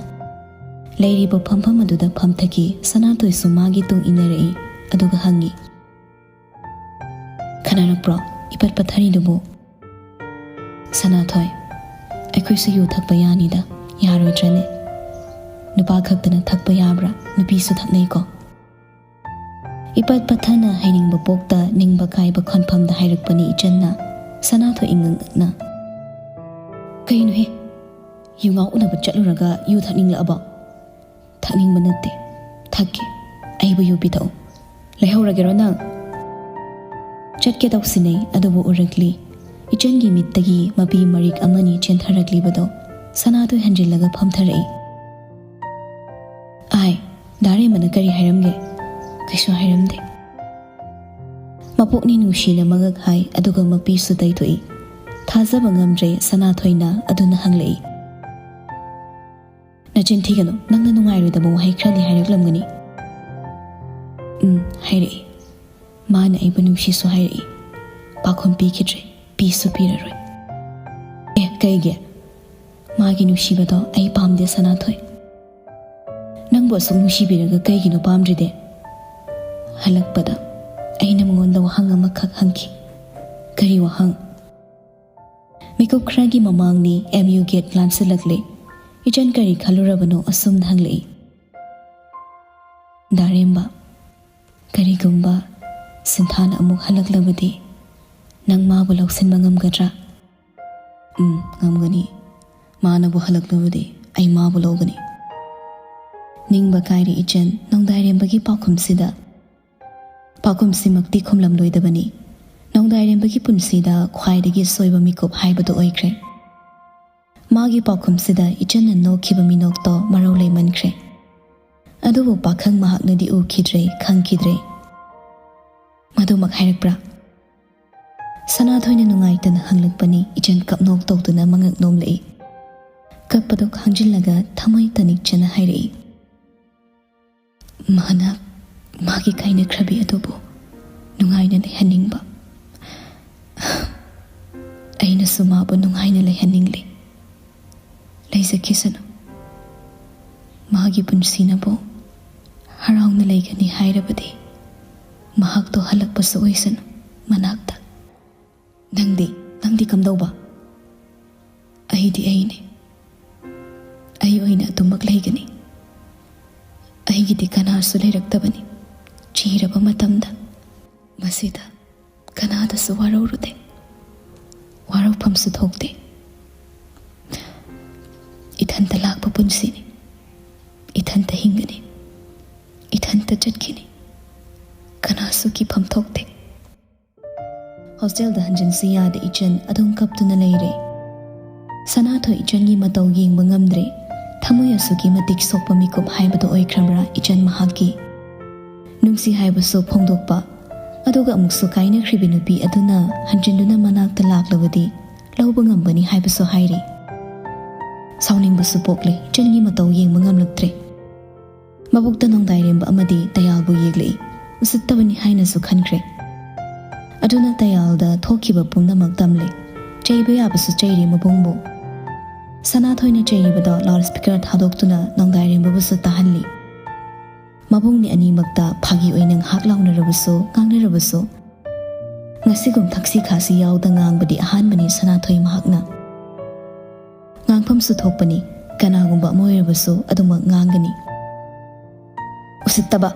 ꯂꯩꯔꯤꯕ ꯐꯝꯐꯝ ꯑꯗꯨꯗ ꯐꯝꯊꯈꯤ꯫ ꯁꯅꯥꯊꯣꯏꯁꯨ ꯃꯥꯒꯤ ꯇꯨꯡ ꯏꯟꯅꯔꯛꯏ꯫ ꯑꯗꯨꯒ ꯍꯪꯉꯤ, "ꯈꯟꯅꯔꯛꯄ꯭ꯔꯣ?" ꯏꯄꯠ ꯄꯠꯊꯔꯤꯗꯨꯕꯨ? ꯁꯅꯥꯊꯣꯏ, ꯑꯩꯈꯣꯏꯁꯨ ꯌꯨ ꯊꯛꯄ ꯌꯥꯅꯤꯗ, ꯌꯥꯔꯣꯏꯗ꯭ꯔꯅꯦ? ꯅꯨꯄꯥ ꯈꯛꯇꯅ ꯊꯛꯄ ꯌꯥꯕ꯭ꯔꯥ? ꯅꯨꯄꯤꯁꯨ ꯊꯛꯅꯩꯀꯣ꯫ ꯏꯄꯠ ꯄꯠꯊꯅ ꯍꯩꯅꯤꯡꯕ ꯄꯣꯛꯇ ꯅꯤꯡꯕ ꯀꯥꯏꯕ ꯈꯣꯟꯐꯝꯗ ꯍꯥꯏꯔꯛꯄꯅꯤ ꯏꯆꯟꯅ꯫ ꯁꯅꯥꯊꯣꯏ ꯏꯉꯛꯅ, "ꯀꯩꯅꯣꯍꯦ? ꯌꯨ ꯉꯥꯎ ꯎꯅꯕ ꯆꯠꯂꯨꯔꯒ ꯌꯨ ꯊꯛꯅꯤꯡꯂꯛꯑꯕꯣ?" "ꯊꯛꯅꯤꯡꯕ ꯅꯠꯇꯦ, ꯊꯛꯀꯦ꯫ ꯑꯩꯕꯨ ꯌꯨ ꯄꯤꯊꯛꯎ꯫ ꯂꯩꯍꯧꯔꯒꯦꯔꯣ ꯅꯪ?" ꯆꯠꯀꯦ ꯇꯧꯁꯤꯟꯅꯩ, ꯑꯗꯨꯕꯨ ꯎꯔꯛꯂꯤ꯫ ꯏꯆꯟꯒꯤ ꯃꯤꯠꯇꯒꯤ ꯃꯄꯤ ꯃꯔꯤꯛ ꯑꯃꯅꯤ ꯆꯦꯟꯊꯔꯛꯂꯤꯕꯗꯣ꯫ ꯁꯅꯥꯊꯣꯏ ꯍꯟꯖꯤꯜꯂꯒ ꯐꯝꯊꯔꯛꯏ꯫ "ꯑꯥꯏ, ꯗꯥ ꯔꯦꯝꯕꯅ ꯀꯔꯤ ꯍꯥꯏꯔꯝꯒꯦ?" "ꯀꯩꯁꯨ ꯍꯥꯏꯔꯝꯗꯦ꯫" ꯃꯄꯣꯛꯅꯤ ꯅꯨꯡꯁꯤꯅ ꯃꯉꯛ ꯍꯥꯏ, ꯑꯗꯨꯒ ꯃꯄꯤꯁꯨ ꯇꯩꯊꯣꯛꯏ꯫ ꯊꯥꯖꯕ ꯉꯝꯗ꯭ꯔꯦ ꯁꯅꯥꯊꯣꯏꯅ ꯑꯗꯨꯅ ꯍꯪꯂꯛꯏ꯫ "ꯅꯆꯤꯟ ꯊꯤꯒꯅꯨ, ꯅꯪꯅ ꯅꯨꯡꯉꯥꯏꯔꯣꯏꯗꯕ ꯋꯥꯍꯩ ꯈꯔꯗꯤ ꯍꯥꯏꯔꯛꯂꯝꯒꯅꯤ꯫" "ꯎꯝ, ꯍꯥꯏꯔꯛꯏ꯫ ꯃꯥꯅ ꯑꯩꯕꯨ ꯅꯨꯡꯁꯤꯁꯨ ꯍꯥꯏꯔꯛꯏ, ꯄꯥꯈꯨꯝ ꯄꯤꯈꯤꯗ꯭ꯔꯦ, ꯄꯤꯁꯨ ꯄꯤꯔꯔꯣꯏ꯫" "ꯑꯦ, ꯀꯩꯒꯤ?" "ꯃꯥꯒꯤ ꯅꯨꯡꯁꯤꯕꯗꯣ ꯑꯩ ꯄꯥꯝꯗꯦ, ꯁꯅꯥꯊꯣꯏ꯫" "ꯅꯪꯕꯨ ꯑꯁꯨꯛ ꯅꯨꯡꯁꯤꯕꯤꯔꯒ ꯀꯩꯒꯤꯅꯣ ꯄꯥꯝꯗ꯭ꯔꯤꯗꯤ?" ꯍꯜꯂꯛꯄꯗ ꯑꯩꯅ ꯃꯉꯣꯟꯗ ꯋꯥꯍꯪ ꯑꯃꯈꯛ ꯍꯪꯈꯤ꯫ "ꯀꯔꯤ ꯋꯥꯍꯪ?" ꯃꯤꯀꯨꯞ ꯈꯔꯒꯤ ꯃꯃꯥꯡꯅꯤ, ꯑꯦꯝ ꯌꯨ ꯒꯦꯠ ꯂꯥꯟꯁꯤꯜꯂꯛꯂꯦ꯫ ꯏꯆꯟ ꯀꯔꯤ ꯈꯜꯂꯨꯔꯕꯅꯣ ꯑꯁꯨꯝꯅ ꯍꯪꯂꯛꯏ꯫ "ꯗꯥ ꯔꯦꯝꯕ, ꯀꯔꯤꯒꯨꯝꯕ ꯁꯤꯟꯊꯥꯅ ꯑꯃꯨꯛ ꯍꯜꯂꯛꯂꯕꯗꯤ ꯅꯪ ꯃꯥꯕꯨ ꯂꯧꯁꯤꯟꯕ ꯉꯝꯒꯗ꯭ꯔꯥ?" "ꯎꯝ, ꯉꯝꯒꯅꯤ꯫ ꯃꯥꯅꯕꯨ ꯍꯜꯂꯛꯂꯕꯗꯤ ꯑꯩ ꯃꯥꯕꯨ ꯂꯧꯒꯅꯤ꯫" ꯅꯤꯡꯕ ꯀꯥꯏꯔꯦ ꯏꯆꯟ, ꯅꯣꯡꯗꯥꯏꯔꯦꯝꯕꯒꯤ ꯄꯥꯎꯈꯨꯝꯁꯤꯗ꯫ ꯄꯥꯎꯈꯨꯝꯁꯤꯃꯛꯇꯤ ꯈꯨꯝꯂꯝꯂꯣꯏꯗꯕꯅꯤ꯫ ꯅꯣꯡꯗꯥꯏꯔꯦꯝꯕꯒꯤ ꯄꯨꯟꯁꯤꯗ ꯈ꯭ꯋꯥꯏꯗꯒꯤ ꯁꯣꯏꯕ ꯃꯤꯀꯨꯞ ꯍꯥꯏꯕꯗꯨ ꯑꯣꯏꯈ꯭ꯔꯦ꯫ ꯃꯥꯒꯤ ꯄꯥꯎꯈꯨꯝꯁꯤꯗ ꯏꯆꯟꯅ ꯅꯣꯛꯈꯤꯕ ꯃꯤꯅꯣꯛꯇꯣ ꯃꯔꯧ ꯂꯩꯃꯟꯈ꯭ꯔꯦ꯫ ꯑꯗꯨꯕꯨ ꯄꯥꯈꯪ ꯃꯍꯥꯛꯅꯗꯤ ꯎꯈꯤꯗ꯭ꯔꯦ, ꯈꯪꯈꯤꯗ꯭ꯔꯦ꯫ "ꯃꯗꯨꯃꯛ ꯍꯥꯏꯔꯛꯄ꯭ꯔꯥ?" ꯁꯅꯥꯊꯣꯏꯅ ꯅꯨꯡꯉꯥꯏꯇꯅ ꯍꯪꯂꯛꯄꯅꯤ꯫ ꯏꯆꯟ ꯀꯞꯅꯣꯛ ꯇꯧꯗꯨꯅ ꯃꯉꯛ ꯅꯣꯝꯂꯛꯏ꯫ ꯀꯞꯄꯗꯨ ꯈꯥꯡꯖꯤꯜꯂꯒ ꯊꯃꯣꯏ ꯇꯅꯤꯛꯆꯅ ꯍꯥꯏꯔꯛꯏ꯫ "ꯃꯍꯥꯛꯅ ꯃꯥꯒꯤ ꯀꯥꯏꯅꯈ꯭ꯔꯕꯤ ꯑꯗꯨꯕꯨ ꯅꯨꯡꯉꯥꯏꯅ ꯂꯩꯍꯟꯅꯤꯡꯕ꯫ ꯑꯩꯅꯁꯨ ꯃꯥꯕꯨ ꯅꯨꯡꯉꯥꯏꯅ ꯂꯩꯍꯟꯅꯤꯡꯂꯤ꯫ ꯂꯩꯖꯈꯤꯁꯅꯨ꯫ ꯃꯥꯒꯤ ꯄꯨꯟꯁꯤꯅꯕꯨ ꯍꯔꯥꯎꯅ ꯂꯩꯒꯅꯤ ꯍꯥꯏꯔꯕꯗꯤ ꯃꯍꯥꯛꯇꯣ ꯍꯜꯂꯛꯄꯁꯨ ꯑꯣꯏꯁꯅꯨ ꯃꯅꯥꯛꯇ꯫" ꯅꯪꯗꯤ, ꯅꯪꯗꯤ ꯀꯝꯗꯧꯕ? ꯑꯩꯗꯤ ꯑꯩꯅꯤ꯫ ꯑꯩ ꯑꯣꯏꯅ ꯑꯗꯨꯃꯛ ꯂꯩꯒꯅꯤ꯫ ꯑꯩꯒꯤꯗꯤ ꯀꯅꯥꯁꯨ ꯂꯩꯔꯛꯇꯕꯅꯤ꯫ ꯆꯤꯔꯕ ꯃꯇꯝꯗ ꯃꯁꯤꯗ ꯀꯅꯥꯗꯁꯨ ꯋꯥꯔꯧꯔꯨꯗꯦ, ꯋꯥꯔꯧꯐꯝꯁꯨ ꯊꯣꯛꯇꯦ꯫ ꯏꯊꯟꯇ ꯂꯥꯛꯄ ꯄꯨꯟꯁꯤꯅꯤ꯫ ꯏꯊꯟꯇ ꯍꯤꯡꯒꯅꯤ, ꯏꯊꯟꯇ ꯆꯠꯈꯤꯅꯤ꯫ ꯀꯅꯥꯁꯨ ꯀꯤꯐꯝ ꯊꯣꯛꯇꯦ꯫ ꯍꯣꯁꯇꯦꯜꯗ ꯍꯟꯖꯤꯟꯁꯤ ꯌꯥꯗ ꯏꯆꯟ ꯑꯗꯨꯝ ꯀꯞꯇꯨꯅ ꯂꯩꯔꯦ꯫ ꯁꯅꯥꯊꯣꯏ ꯏꯆꯟꯒꯤ ꯃꯇꯧ ꯌꯦꯡꯕ ꯉꯝꯗ꯭ꯔꯦ꯫ ꯊꯃꯣꯏ ꯑꯁꯨꯛꯀꯤ ꯃꯇꯤꯛ ꯁꯣꯛꯄ ꯃꯤꯀꯨꯞ ꯍꯥꯏꯕꯗꯨ ꯑꯣꯏꯈ꯭ꯔꯕ꯭ꯔꯥ ꯏꯆꯟ ꯃꯍꯥꯛꯀꯤ? ꯅꯨꯡꯁꯤ ꯍꯥꯏꯕꯁꯨ ꯐꯣꯡꯗꯣꯛꯄ, ꯑꯗꯨꯒ ꯑꯃꯨꯛꯁꯨ ꯀꯥꯏꯅꯈ꯭ꯔꯤꯕꯤ ꯅꯨꯄꯤ ꯑꯗꯨꯅ ꯍꯟꯖꯤꯟꯗꯨꯅ ꯃꯅꯥꯛꯇ ꯂꯥꯛꯂꯕꯗꯤ ꯂꯧꯕ ꯉꯝꯒꯅꯤ ꯍꯥꯏꯕꯁꯨ ꯍꯥꯏꯔꯤ꯫ ꯁꯥꯎꯅꯤꯡꯕꯁꯨ ꯄꯣꯛꯂꯦ, ꯏꯆꯟꯒꯤ ꯃꯇꯧ ꯌꯦꯡꯕ ꯉꯝꯂꯛꯇ꯭ꯔꯦ꯫ ꯃꯕꯨꯛꯇ ꯅꯣꯡꯗꯥꯏꯔꯦꯝꯕ ꯑꯃꯗꯤ ꯇꯌꯥꯜꯕꯨ ꯌꯦꯛꯂꯛꯏ꯫ ꯎꯁꯤꯠꯇꯕꯅꯤ ꯍꯥꯏꯅꯁꯨ ꯈꯟꯈ꯭ꯔꯦ꯫ ꯑꯗꯨꯅ ꯇꯌꯥꯜꯗ ꯊꯣꯛꯈꯤꯕ ꯄꯨꯝꯅꯃꯛ ꯇꯝꯂꯦ꯫ ꯆꯩꯕ ꯌꯥꯕꯁꯨ ꯆꯩꯔꯦ ꯃꯕꯨꯡꯕꯨ꯫ ꯁꯅꯥꯊꯣꯏꯅ ꯆꯩꯔꯤꯕꯗꯣ ꯂꯥꯎꯗ ꯁ꯭ꯄꯤꯀꯔ ꯊꯥꯗꯣꯛꯇꯨꯅ ꯅꯣꯡꯗꯥꯏꯔꯦꯝꯕꯕꯨꯁꯨ ꯇꯥꯍꯜꯂꯤ꯫ ꯃꯕꯨꯡꯅꯤ ꯑꯅꯤꯃꯛꯇ ꯐꯥꯒꯤ ꯑꯣꯏꯅ ꯉꯥꯏꯍꯥꯛ ꯂꯥꯎꯅꯔꯕꯁꯨ, ꯉꯥꯡꯅꯔꯕꯁꯨ, ꯉꯁꯤꯒꯨꯝ ꯊꯛꯁꯤ ꯈꯥꯁꯤ ꯌꯥꯎꯗ ꯉꯥꯡꯕꯗꯤ ꯑꯍꯥꯟꯕꯅꯤ ꯁꯅꯥꯊꯣꯏ ꯃꯍꯥꯛꯅ꯫ ꯉꯥꯡꯐꯝꯁꯨ ꯊꯣꯛꯄꯅꯤ, ꯀꯅꯥꯒꯨꯝꯕ ꯑꯃ ꯑꯣꯏꯔꯕꯁꯨ ꯑꯗꯨꯃꯛ ꯉꯥꯡꯒꯅꯤ꯫ ꯎꯁꯤꯠꯇꯕ!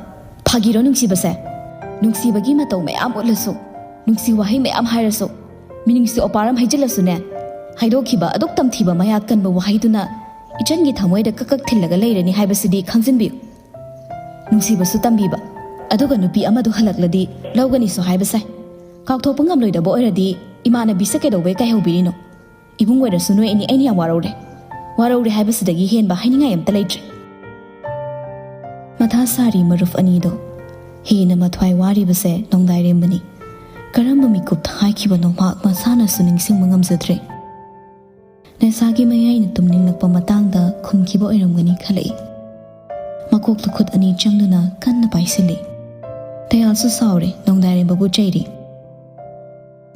ꯐꯥꯒꯤꯔꯣ ꯅꯨꯡꯁꯤꯕꯁꯦ? ꯅꯨꯡꯁꯤꯕꯒꯤ ꯃꯇꯧ ꯃꯌꯥꯝ ꯎꯠꯂꯁꯨ, ꯅꯨꯡꯁꯤ ꯋꯥꯍꯩ ꯃꯌꯥꯝ ꯍꯥꯏꯔꯁꯨ, ꯃꯤꯅꯨꯡꯁꯤ ꯑꯣꯄꯥꯔ ꯑꯃ ꯍꯩꯖꯤꯜꯂꯁꯨꯅꯦ, ꯍꯥꯏꯗꯣꯛꯈꯤꯕ ꯑꯗꯨꯛ ꯇꯝꯊꯤꯕ ꯃꯌꯥꯛ ꯀꯟꯕ ꯋꯥꯍꯩꯗꯨꯅ ꯏꯆꯟꯒꯤ ꯊꯃꯣꯏꯗ ꯀꯛ ꯀꯛ ꯊꯤꯜꯂꯒ ꯂꯩꯔꯅꯤ ꯍꯥꯏꯕꯁꯤꯗꯤ ꯈꯪꯖꯤꯟꯕꯤꯌꯨ꯫ ꯅꯨꯡꯁꯤꯕꯁꯨ ꯇꯝꯕꯤꯕ, ꯑꯗꯨꯒ ꯅꯨꯄꯤ ꯑꯃꯗꯨ ꯍꯜꯂꯛꯂꯗꯤ ꯂꯧꯒꯅꯤꯁꯨ ꯍꯥꯏꯕ ꯁꯥꯏ꯫ ꯀꯥꯎꯊꯣꯛꯄ ꯉꯝꯂꯣꯏꯗꯕ ꯑꯣꯏꯔꯗꯤ ꯏꯃꯥꯟꯅꯕꯤꯁꯦ ꯀꯩꯗꯧꯕꯩ ꯀꯥꯏꯍꯧꯕꯤꯔꯤꯅꯣ? ꯏꯕꯨꯡ ꯑꯣꯏꯔꯁꯨ ꯅꯣꯏ ꯑꯅꯤ ꯑꯩꯅ ꯌꯥꯝ ꯋꯥꯔꯧꯔꯦ꯫ ꯋꯥꯔꯧꯔꯦ ꯍꯥꯏꯕꯁꯤꯗꯒꯤ ꯍꯦꯟꯕ ꯍꯥꯏꯅꯤꯡꯉꯥꯏ ꯑꯝꯇ ꯂꯩꯇ꯭ꯔꯦ꯫ ꯃꯊꯥ ꯁꯥꯔꯤ ꯃꯔꯨꯞ ꯑꯅꯤꯗꯣ꯫ ꯍꯦꯟꯅ ꯃꯊ꯭ꯋꯥꯏ ꯋꯥꯔꯤꯕꯁꯦ ꯅꯣꯡꯗꯥꯏꯔꯦꯝꯕꯅꯤ꯫ ꯀꯔꯝꯕ ꯃꯤꯀꯨꯞꯇ ꯍꯥꯏꯈꯤꯕꯅꯣ ꯃꯍꯥꯛ ꯃꯁꯥꯅꯁꯨ ꯅꯤꯡꯁꯤꯡꯕ ꯉꯝꯖꯗ꯭ꯔꯦ꯫ ꯅꯦꯁꯥꯒꯤ ꯃꯌꯥꯏꯅ ꯇꯨꯝꯅꯤꯡꯂꯛꯄ ꯃꯇꯥꯡꯗ ꯈꯨꯝꯈꯤꯕ ꯑꯣꯏꯔꯝꯒꯅꯤ ꯈꯜꯂꯛꯏ꯫ ꯃꯀꯣꯛꯇ ꯈꯨꯠ ꯑꯅꯤ ꯆꯪꯗꯨꯅ ꯀꯟꯅ ꯄꯥꯏꯁꯤꯜꯂꯤ꯫ ꯇꯌꯥꯜꯁꯨ ꯁꯥꯎꯔꯦ, ꯅꯣꯡꯗꯥꯏꯔꯦꯝꯕꯕꯨ ꯆꯩꯔꯤ꯫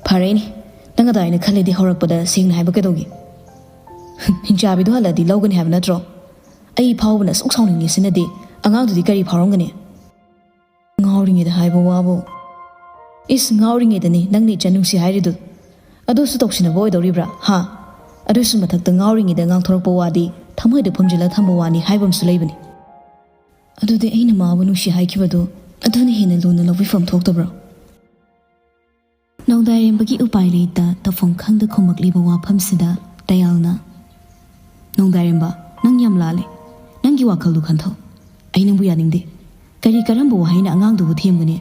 "ꯐꯔꯦꯅꯦ, ꯅꯪ ꯑꯗꯨꯃꯥꯏꯅ ꯈꯜꯂꯗꯤ ꯍꯧꯔꯛꯄꯗ ꯁꯦꯡꯅ ꯍꯥꯏꯕ ꯀꯩꯗꯧꯒꯦ? ꯍꯤꯡꯆꯥꯕꯤꯗꯣ ꯍꯜꯂꯗꯤ ꯂꯧꯒꯅꯤ ꯍꯥꯏꯕ ꯅꯠꯇ꯭ꯔꯣ? ꯑꯩ ꯐꯥꯎꯕꯅ ꯑꯁꯨꯛ ꯁꯥꯎꯅꯤꯡꯉꯤꯁꯤꯅꯗꯤ ꯑꯉꯥꯡꯗꯨꯗꯤ ꯀꯔꯤ ꯐꯥꯎꯔꯝꯒꯅꯤ?" "ꯉꯥꯎꯔꯤꯉꯩꯗ ꯍꯥꯏꯕ ꯋꯥꯕꯨ?" "ꯏꯁ, ꯉꯥꯎꯔꯤꯉꯩꯗꯅꯤ ꯅꯪꯅ ꯏꯆꯟ ꯅꯨꯡꯁꯤ ꯍꯥꯏꯔꯤꯗꯨ꯫ ꯑꯗꯨꯁꯨ ꯇꯧꯁꯤꯟꯅꯕ ꯑꯣꯏꯗꯧꯔꯤꯕ꯭ꯔꯥ? ꯍꯥ? ꯑꯗꯨꯁꯨ ꯃꯊꯛꯇ ꯉꯥꯎꯔꯤꯉꯩꯗ ꯉꯥꯡꯊꯣꯔꯛꯄ ꯋꯥꯗꯤ ꯊꯃꯣꯏꯗ ꯐꯨꯝꯖꯤꯜꯂ ꯊꯝꯕ ꯋꯥꯅꯤ ꯍꯥꯏꯕ ꯑꯃꯁꯨ ꯂꯩꯕꯅꯤ꯫ ꯑꯗꯨꯗꯤ ꯑꯩꯅ ꯃꯥꯕꯨ ꯅꯨꯡꯁꯤ ꯍꯥꯏꯈꯤꯕꯗꯨ ꯑꯗꯨꯅ ꯍꯦꯟꯅ ꯂꯨꯅ ꯂꯧꯕꯤꯐꯝ ꯊꯣꯛꯇꯕ꯭ꯔꯣ? ꯅꯣꯡꯗꯥꯏꯔꯦꯝꯕꯒꯤ ꯎꯄꯥꯏ ꯂꯩꯇ ꯇꯧꯐꯝ ꯈꯪꯗ ꯈꯨꯝꯃꯛꯂꯤꯕ ꯋꯥꯐꯝꯁꯤꯗ ꯇꯌꯥꯜꯅ, "ꯅꯣꯡꯗꯥꯏꯔꯦꯝꯕ, ꯅꯪ ꯌꯥꯝ ꯂꯥꯜꯂꯦ꯫ ꯅꯪꯒꯤ ꯋꯥꯈꯜꯗꯨ ꯈꯟꯊꯧ꯫ ꯑꯩ ꯅꯪꯕꯨ ꯌꯥꯅꯤꯡꯗꯦ꯫ ꯀꯔꯤ ꯀꯔꯝꯕ ꯋꯥꯍꯩꯅ ꯑꯉꯥꯡꯗꯨꯕꯨ ꯊꯦꯝꯒꯅꯤ?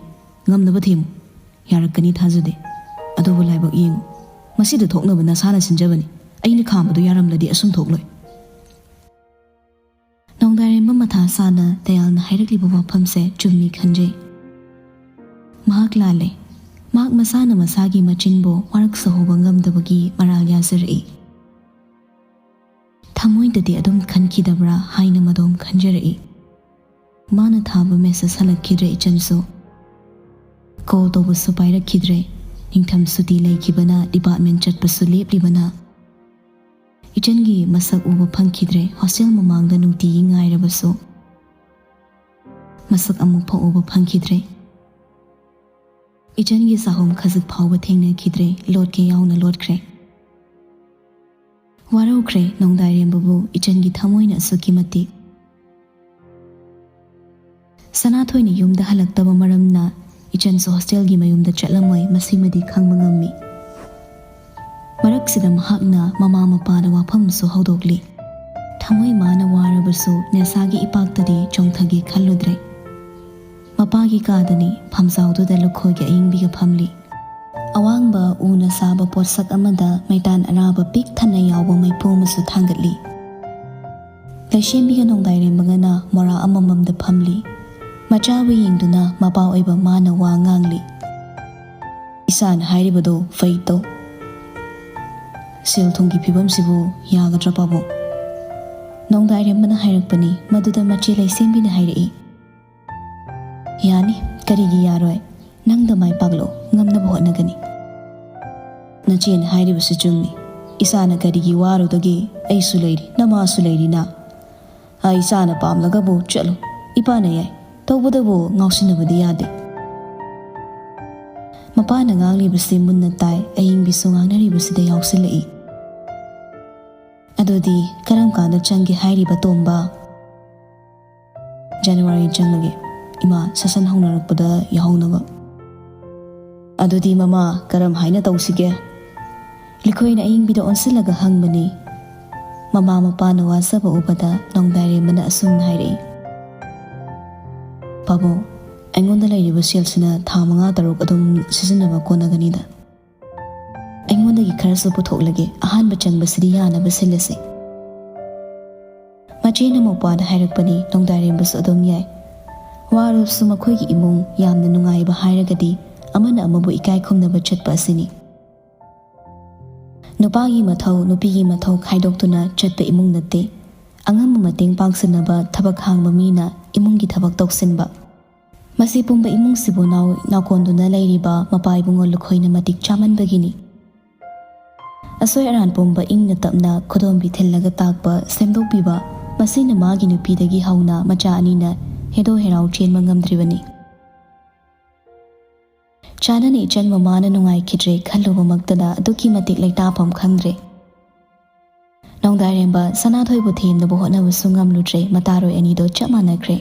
ꯉꯝꯅꯕ ꯊꯦꯝꯃꯨ꯫ ꯌꯥꯔꯛꯀꯅꯤ ꯊꯥꯖꯗꯦ꯫ ꯑꯗꯨꯕꯨ ꯂꯥꯏꯕꯛ ꯌꯦꯡꯉꯨ꯫ ꯃꯁꯤꯗ ꯊꯣꯛꯅꯕ ꯅꯁꯥꯅ ꯁꯤꯟꯖꯕꯅꯤ꯫ ꯑꯩꯅ ꯈꯥꯝꯕꯗꯨ ꯌꯥꯔꯝꯂꯗꯤ ꯑꯁꯨꯝ ꯊꯣꯛꯂꯣꯏ꯫" ꯅꯣꯡꯗꯥꯏꯔꯦꯝꯕ ꯃꯊꯥ ꯁꯥꯅ ꯇꯌꯥꯜꯅ ꯍꯥꯏꯔꯛꯂꯤꯕ ꯋꯥꯐꯝꯁꯦ ꯆꯨꯝꯃꯤ ꯈꯟꯖꯩ꯫ ꯃꯍꯥꯛ ꯂꯥꯜꯂꯦ꯫ ꯃꯍꯥꯛ ꯃꯁꯥꯅ ꯃꯁꯥꯒꯤ ꯃꯆꯤꯟꯕꯨ ꯋꯥꯔꯛ ꯁꯧꯍꯧꯕ ꯉꯝꯗꯕꯒꯤ ꯃꯔꯥꯜ ꯌꯥꯖꯔꯛꯏ꯫ ꯊꯃꯣꯏꯗꯗꯤ ꯑꯗꯨꯝ ꯈꯟꯈꯤꯗꯕ꯭ꯔꯥ ꯍꯥꯏꯅ ꯃꯗꯣꯝ ꯈꯟꯖꯔꯛꯏ꯫ ꯃꯥꯅ ꯊꯥꯕ ꯃꯦꯁꯦꯖ ꯍꯜꯂꯛꯈꯤꯗ꯭ꯔꯦ ꯏꯆꯟꯁꯨ꯫ ꯀꯣꯜ ꯇꯧꯕꯁꯨ ꯄꯥꯏꯔꯛꯈꯤꯗ꯭ꯔꯦ꯫ ꯅꯤꯡꯊꯝ ꯁꯨꯇꯤ ꯂꯩꯈꯤꯕꯅ ꯗꯤꯄꯥꯔꯠꯃꯦꯟ ꯆꯠꯄꯁꯨ ꯂꯦꯞꯂꯤꯕꯅ ꯏꯆꯟꯒꯤ ꯃꯁꯛ ꯎꯕ ꯐꯪꯈꯤꯗ꯭ꯔꯦ꯫ ꯍꯣꯁꯇꯦꯜ ꯃꯃꯥꯡꯗ ꯅꯨꯡꯇꯤꯒꯤ ꯉꯥꯏꯔꯕꯁꯨ ꯃꯁꯛ ꯑꯃꯨꯛ ꯐꯥꯎ ꯎꯕ ꯐꯪꯈꯤꯗ꯭ꯔꯦ꯫ ꯏꯆꯟꯒꯤ ꯆꯥꯍꯨꯝ ꯈꯖꯤꯛ ꯐꯥꯎꯕ ꯊꯦꯡꯅꯈꯤꯗ꯭ꯔꯦ꯫ ꯂꯣꯠꯀꯦ ꯌꯥꯎꯅ ꯂꯣꯠꯈ꯭ꯔꯦ꯫ ꯋꯥꯔꯧꯈ꯭ꯔꯦ ꯅꯣꯡꯗꯥꯏꯔꯦꯝꯕꯕꯨ ꯏꯆꯟꯒꯤ ꯊꯃꯣꯏꯅ ꯑꯁꯨꯛꯀꯤ ꯃꯇꯤꯛ꯫ ꯁꯅꯥꯊꯣꯏꯅ ꯌꯨꯝꯗ ꯍꯜꯂꯛꯇꯕ ꯃꯔꯝꯅ ꯏꯆꯟꯁꯨ ꯍꯣꯁꯇꯦꯜꯒꯤ ꯃꯌꯨꯝꯗ ꯆꯠꯂꯝꯃꯣꯏ, ꯃꯁꯤꯃꯗꯤ ꯈꯪꯕ ꯉꯝꯃꯤ꯫ ꯃꯔꯛꯁꯤꯗ ꯃꯍꯥꯛꯅ ꯃꯃꯥ ꯃꯄꯥꯗ ꯋꯥꯐꯝꯁꯨ ꯍꯧꯗꯣꯛꯂꯤ꯫ ꯊꯃꯣꯏ ꯃꯥꯅ ꯋꯥꯔꯕꯁꯨ ꯅꯦꯁꯥꯒꯤ ꯏꯄꯥꯛꯇꯗꯤ ꯆꯣꯡꯊꯒꯦ ꯈꯜꯂꯨꯗ꯭ꯔꯦ꯫ ꯃꯄꯥꯒꯤ ꯀꯥꯗꯅꯤ, ꯐꯝꯖꯥꯎꯗꯨꯗ ꯂꯨꯈꯣꯏꯒꯤ ꯑꯏꯪꯕꯤꯒ ꯐꯝꯂꯤ꯫ ꯑꯋꯥꯡꯕ ꯎꯅ ꯁꯥꯕ ꯄꯣꯠꯁꯛ ꯑꯃꯗ ꯃꯩꯇꯥꯟ ꯑꯔꯥꯕ ꯄꯤꯛ ꯊꯟꯅ ꯌꯥꯎꯕ ꯃꯩꯐꯨ ꯑꯃꯁꯨ ꯊꯥꯡꯒꯠꯂꯤ꯫ ꯂꯩꯁꯦꯝꯕꯤꯒ ꯅꯣꯡꯗꯥꯏꯔꯦꯝꯕꯒꯅ ꯃꯣꯔꯥ ꯑꯃꯃꯝꯗ ꯐꯝꯂꯤ꯫ ꯃꯆꯥꯕꯨ ꯌꯦꯡꯗꯨꯅ ꯃꯄꯥ ꯑꯣꯏꯕ ꯃꯥꯅ ꯋꯥ ꯉꯥꯡꯂꯤ꯫ "ꯏꯆꯥꯅ ꯍꯥꯏꯔꯤꯕꯗꯣ ꯐꯩ ꯇꯧ꯫ ꯁꯦꯜ ꯊꯨꯝꯒꯤ ꯐꯤꯕꯝꯁꯤꯕꯨ ꯌꯥꯒꯗ꯭ꯔꯥ ꯄꯥꯕꯨꯡ?" ꯅꯣꯡꯗꯥꯏꯔꯦꯝꯕꯅ ꯍꯥꯏꯔꯛꯄꯅꯤ꯫ ꯃꯗꯨꯗ ꯃꯆꯦ ꯂꯩꯁꯦꯝꯕꯤꯅ ꯍꯥꯏꯔꯛꯏ, "ꯌꯥꯅꯤ, ꯀꯔꯤꯒꯤ ꯌꯥꯔꯣꯏ? ꯅꯪꯗ ꯃꯥꯏ ꯄꯥꯛꯂꯣ, ꯉꯝꯅꯕ ꯍꯣꯠꯅꯒꯅꯤ꯫" "ꯅꯆꯦꯅ ꯍꯥꯏꯔꯤꯕꯁꯤ ꯆꯨꯝꯃꯤ꯫ ꯏꯆꯥꯅ ꯀꯔꯤꯒꯤ ꯋꯥꯔꯨꯗꯒꯦ? ꯑꯩꯁꯨ ꯂꯩꯔꯤ, ꯅꯃꯥꯁꯨ ꯂꯩꯔꯤꯅ꯫ ꯑꯩ ꯏꯆꯥꯅ ꯄꯥꯝꯂꯒꯕꯨ ꯆꯠꯂꯨ, ꯏꯄꯥꯅ ꯌꯥꯏ꯫ ꯇꯧꯕꯇꯕꯨ ꯉꯥꯎꯁꯤꯟꯅꯕꯗꯤ ꯌꯥꯗꯦ꯫" ꯃꯄꯥꯅ ꯉꯥꯡꯂꯤꯕꯁꯤ ꯃꯨꯟꯅ ꯇꯥꯏ, ꯑꯌꯤꯡꯕꯤꯁꯨ ꯉꯥꯡꯅꯔꯤꯕꯁꯤꯗ ꯌꯥꯎꯁꯤꯜꯂꯛꯏ꯫ "ꯑꯗꯨꯗꯤ ꯀꯔꯝ ꯀꯥꯟꯗ ꯆꯪꯒꯦ ꯍꯥꯏꯔꯤꯕ, ꯇꯣꯝꯕ?" "ꯖꯅꯋꯥꯔꯤ ꯆꯪꯂꯒꯦ, ꯏꯃꯥ, ꯁꯦꯁꯟ ꯍꯧꯅꯔꯛꯄꯗ ꯌꯥꯎꯍꯧꯅꯕ꯫" "ꯑꯗꯨꯗꯤ ꯃꯃꯥ, ꯀꯔꯝ ꯍꯥꯏꯅ ꯇꯧꯁꯤꯒꯦ?" ꯂꯨꯈꯣꯏꯅ ꯑꯌꯤꯡꯕꯤꯗ ꯑꯣꯟꯁꯤꯜꯂꯒ ꯍꯪꯕꯅꯤ꯫ ꯃꯃꯥ ꯃꯄꯥꯅ ꯋꯥꯖꯕ ꯎꯕꯗ ꯅꯣꯡꯗꯥꯏꯔꯦꯝꯕꯅ ꯑꯁꯨꯝꯅ ꯍꯥꯏꯔꯛꯏ, "ꯄꯥꯕꯨꯡ, ꯑꯩꯉꯣꯟꯗ ꯂꯩꯔꯤꯕ ꯁꯦꯜꯁꯤꯅ ꯊꯥ ꯃꯉꯥ ꯇꯔꯨꯛ ꯑꯗꯨꯝ ꯁꯤꯖꯤꯟꯅꯕ ꯀꯣꯟꯅꯒꯅꯤꯗ꯫ ꯑꯩꯉꯣꯟꯗꯒꯤ ꯈꯔꯁꯨ ꯄꯨꯊꯣꯛꯂꯒꯦ, ꯑꯍꯥꯟꯕ ꯆꯪꯕꯁꯤꯗꯤ ꯌꯥꯅꯕ ꯁꯤꯜꯂꯁꯤ꯫" ꯃꯆꯦꯅ ꯃꯧꯄ꯭ꯋꯥꯗ ꯍꯥꯏꯔꯛꯄꯅꯤ, ꯅꯣꯡꯗꯥꯏꯔꯦꯝꯕꯁꯨ ꯑꯗꯨꯝ ꯌꯥꯏ꯫ ꯋꯥꯔꯕꯁꯨ ꯃꯈꯣꯏꯒꯤ ꯏꯃꯨꯡ ꯌꯥꯝꯅ ꯅꯨꯡꯉꯥꯏꯕ ꯍꯥꯏꯔꯒꯗꯤ ꯑꯃꯅ ꯑꯃꯕꯨ ꯏꯀꯥꯏ ꯈꯨꯝꯅꯕ ꯆꯠꯄ ꯑꯁꯤꯅꯤ꯫ ꯅꯨꯄꯥꯒꯤ ꯃꯊꯧ, ꯅꯨꯄꯤꯒꯤ ꯃꯊꯧ ꯈꯥꯏꯗꯣꯛꯇꯨꯅ ꯆꯠꯄ ꯏꯃꯨꯡ ꯅꯠꯇꯦ꯫ ꯑꯉꯝꯕ ꯃꯇꯦꯡ ꯄꯥꯡꯁꯤꯟꯅꯕ ꯊꯕꯛ ꯍꯥꯡꯕ ꯃꯤꯅ ꯏꯃꯨꯡꯒꯤ ꯊꯕꯛ ꯇꯧꯁꯤꯟꯕ꯫ ꯃꯁꯤ ꯄꯨꯝꯕ ꯏꯃꯨꯡꯁꯤꯕꯨ ꯅꯥꯎ-, ꯅꯥꯎꯀꯣꯟꯗꯨꯅ ꯂꯩꯔꯤꯕ ꯃꯄꯥ ꯏꯕꯨꯡꯉꯣ ꯂꯨꯈꯣꯏꯅ ꯃꯇꯤꯛ ꯆꯥꯃꯟꯕꯒꯤꯅꯤ꯫ ꯑꯁꯣꯏ ꯑꯔꯥꯟ ꯄꯨꯝꯕ ꯏꯪꯅ ꯇꯞꯅ ꯈꯨꯗꯣꯝꯕꯤ ꯊꯤꯜꯂꯒ ꯇꯥꯛꯄ, ꯁꯦꯝꯗꯣꯛꯄꯤꯕ, ꯃꯁꯤꯅ ꯃꯥꯒꯤ ꯅꯨꯄꯤꯗꯒꯤ ꯍꯧꯅ ꯃꯆꯥ ꯑꯅꯤꯅ ꯍꯦꯗꯣ ꯍꯦꯔꯥꯎ ꯆꯦꯟꯕ ꯉꯝꯗ꯭ꯔꯤꯕꯅꯤ꯫ ꯆꯥꯅꯅ ꯏꯆꯟ ꯃꯃꯥꯅ ꯅꯨꯡꯉꯥꯏꯈꯤꯗ꯭ꯔꯦ ꯈꯜꯂꯨꯕꯃꯛꯇꯗ ꯑꯗꯨꯛꯀꯤ ꯃꯇꯤꯛ ꯂꯩꯇꯥꯐꯝ ꯈꯪꯗ꯭ꯔꯦ꯫ ꯅꯣꯡꯗꯥꯏꯔꯦꯝꯕ ꯁꯅꯥꯊꯣꯏꯕꯨ ꯊꯦꯝꯅꯕ ꯍꯣꯠꯅꯕꯁꯨ ꯉꯝꯂꯨꯗ꯭ꯔꯦ, ꯃꯇꯥꯔꯣꯏ ꯑꯅꯤꯗꯣ ꯆꯞ ꯃꯥꯟꯅꯈ꯭ꯔꯦ꯫